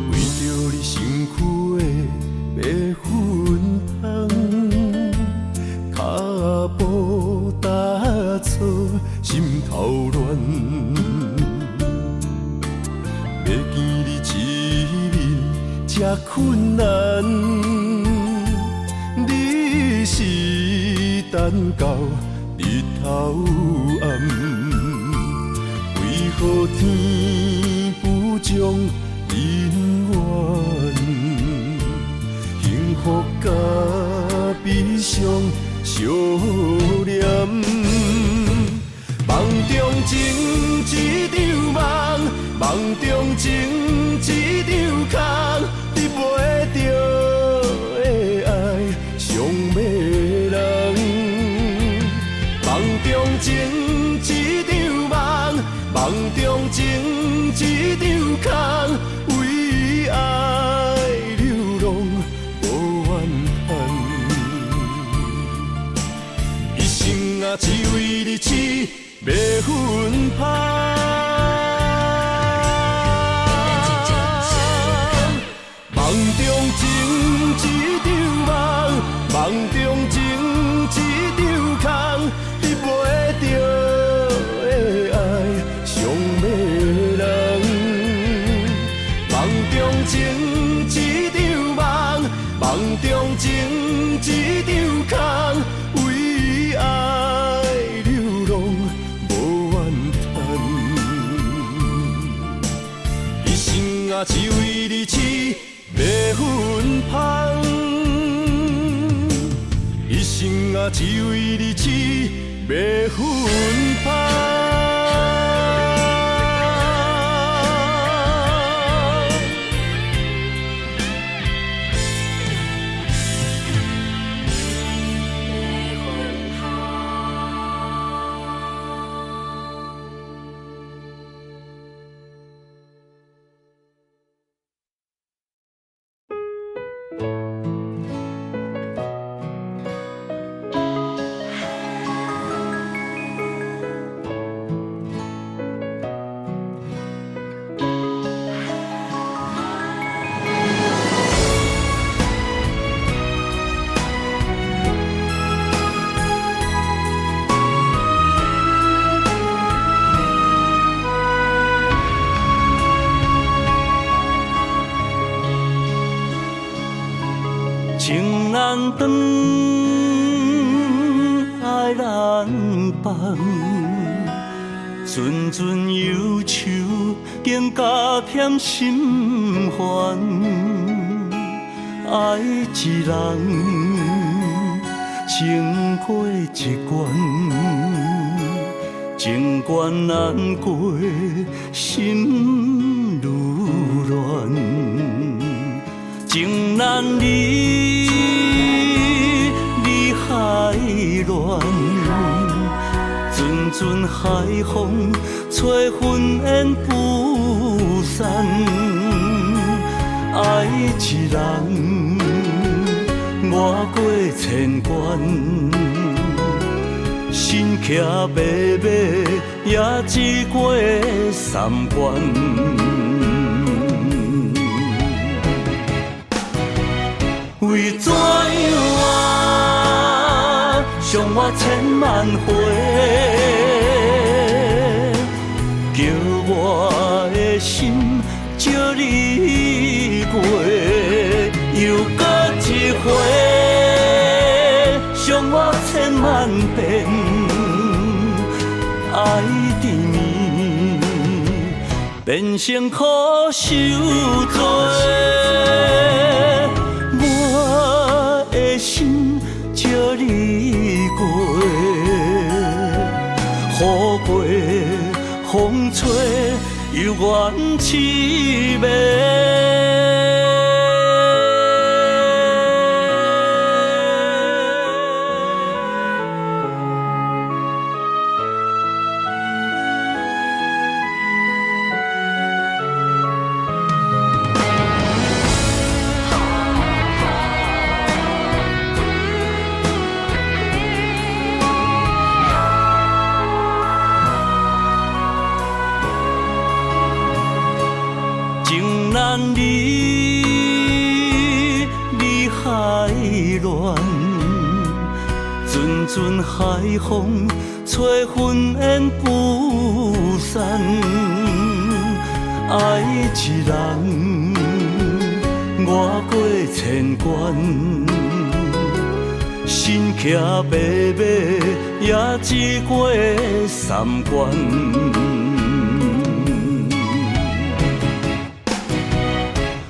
A: 為著你身軀的白粉香，跤步踏錯，心頭亂。欲見你一面這困難，你是等到日頭暗，為何天不將姻緣？幸福佮悲傷相連。夢中情一場夢，夢中情一場空，得袂著的愛傷迷人。夢中情一場夢，夢中情一場空，為愛流浪無怨嘆。一生啊，只為你痴迷芬芳。夢中情一場夢，夢中情一場空，得袂著的愛傷迷人。夢中情一場夢，夢中情一場空，為愛流浪無怨嘆。一生啊，只為你痴迷芬芳。一生啊，只為你痴迷芬芳。
D: 情難斷，愛難放，陣陣憂愁，更加添心煩。愛一人，情過一關，情關難過，心愈亂。情難離，理海亂，陣陣海風吹雲煙不散。愛一人，我過千關，身騎白馬，也只過三關。為怎樣啊，傷我千萬回，叫我的心借你过，又阁一回，伤我千万遍，爱甜绵，变成苦受罪。我的心借你过，雨过风吹，犹原痴迷。情难离，你海乱，阵阵海风吹云烟不散。爱一人，我过千关，身骑白马，也只过三关。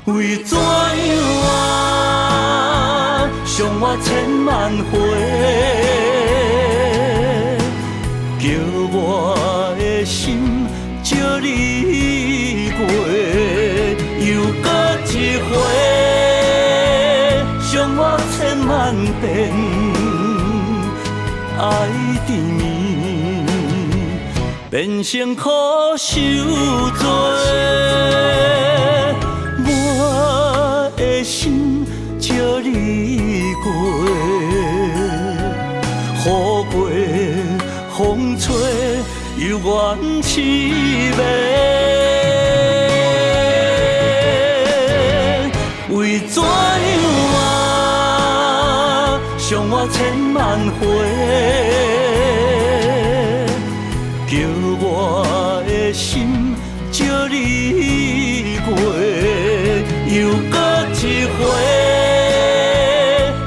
D: 为怎样啊，伤我千万回，叫我的心借你过，又阁一回，伤我千万遍，爱甜绵，变成苦受罪。我的心借你过，雨过风吹，犹原痴迷。为怎样啊，伤我千万回，叫我的心借你过，又阁一回，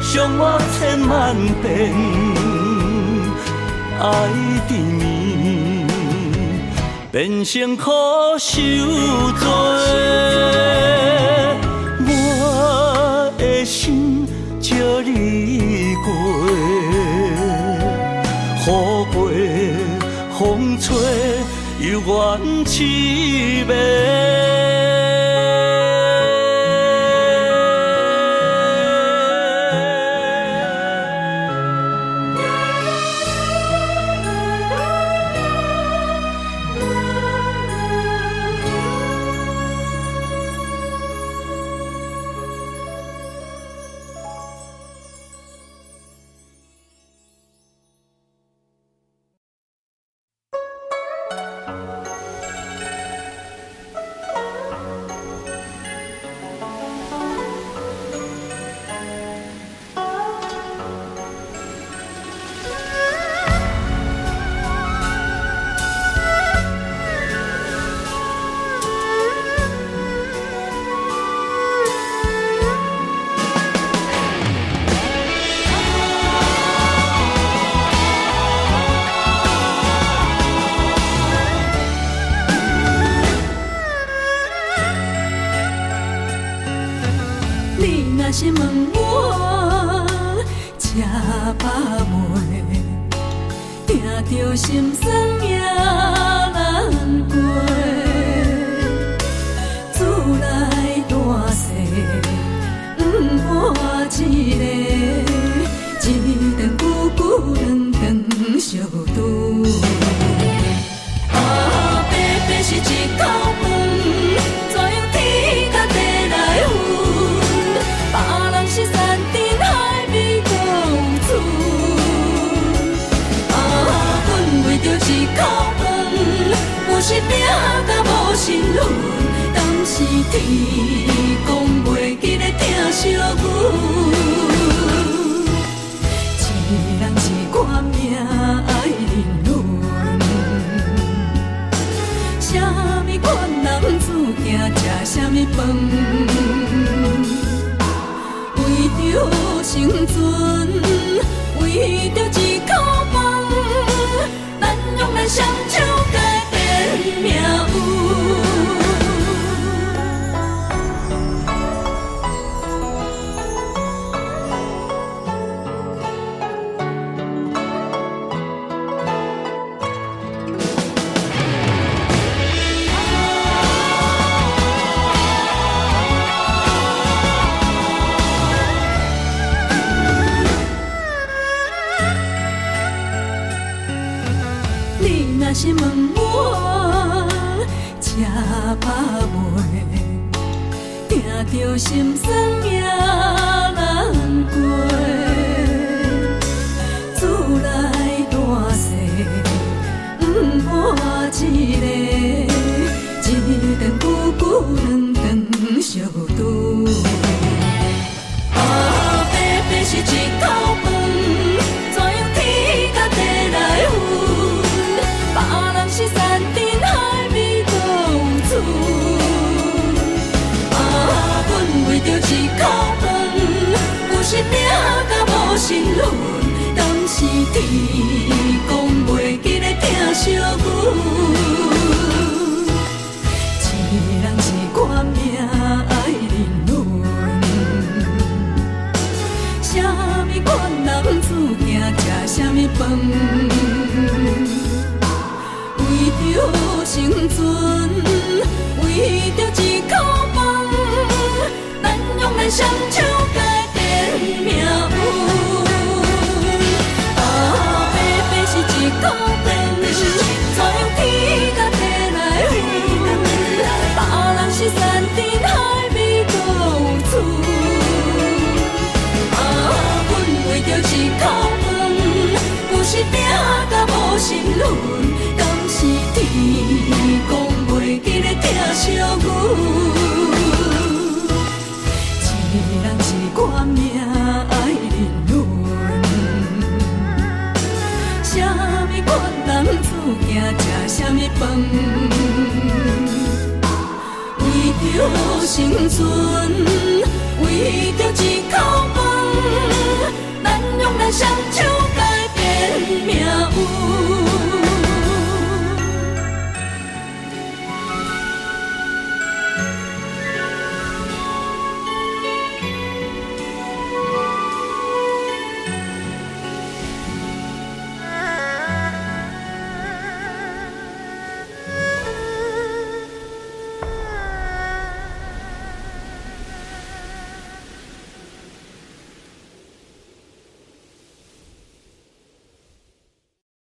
D: 伤我千万遍，爱甜绵，变成苦受罪。我的心借你过，雨过风吹，犹原痴迷。
B: 你若是问我吃饱未，听著心酸也难过。厝内大细，毋换一个，一顿久久，两顿相拄。啊，白白是一口饭，怎样天甲地来分？别人是山珍海味阁有厝。啊，阮为著一口饭，有时拼甲无神魂，担是天公袂记得疼惜阮。一人一款命爱人伦，谁飯。為著生存，為著一口飯，咱用咱雙手改變命運。你若是問我吃飽未，聽著心酸也難過。厝內大細毋換一个，一頓久久兩頓相拄。啊，白白是一口飯，怎樣天甲地來分？別人是山珍海味閣有厝。啊，阮為著一口飯，有時拼甲無神魂，當時天公袂記得疼惜阮。一人一款命愛認阮，啥物款男子定食啥物飯？為著生存，為著一口飯，咱用咱雙手改變命運。啊，白白是一口飯，怎樣天甲地來分？別人是山珍海味閣有厝。啊，阮為著一口飯，有時拼甲無神魂，敢是天公袂記得疼惜阮？一人一款命愛認阮，啥物款男子定食啥物飯？為著生存，為著一口飯，咱用咱雙手改變命。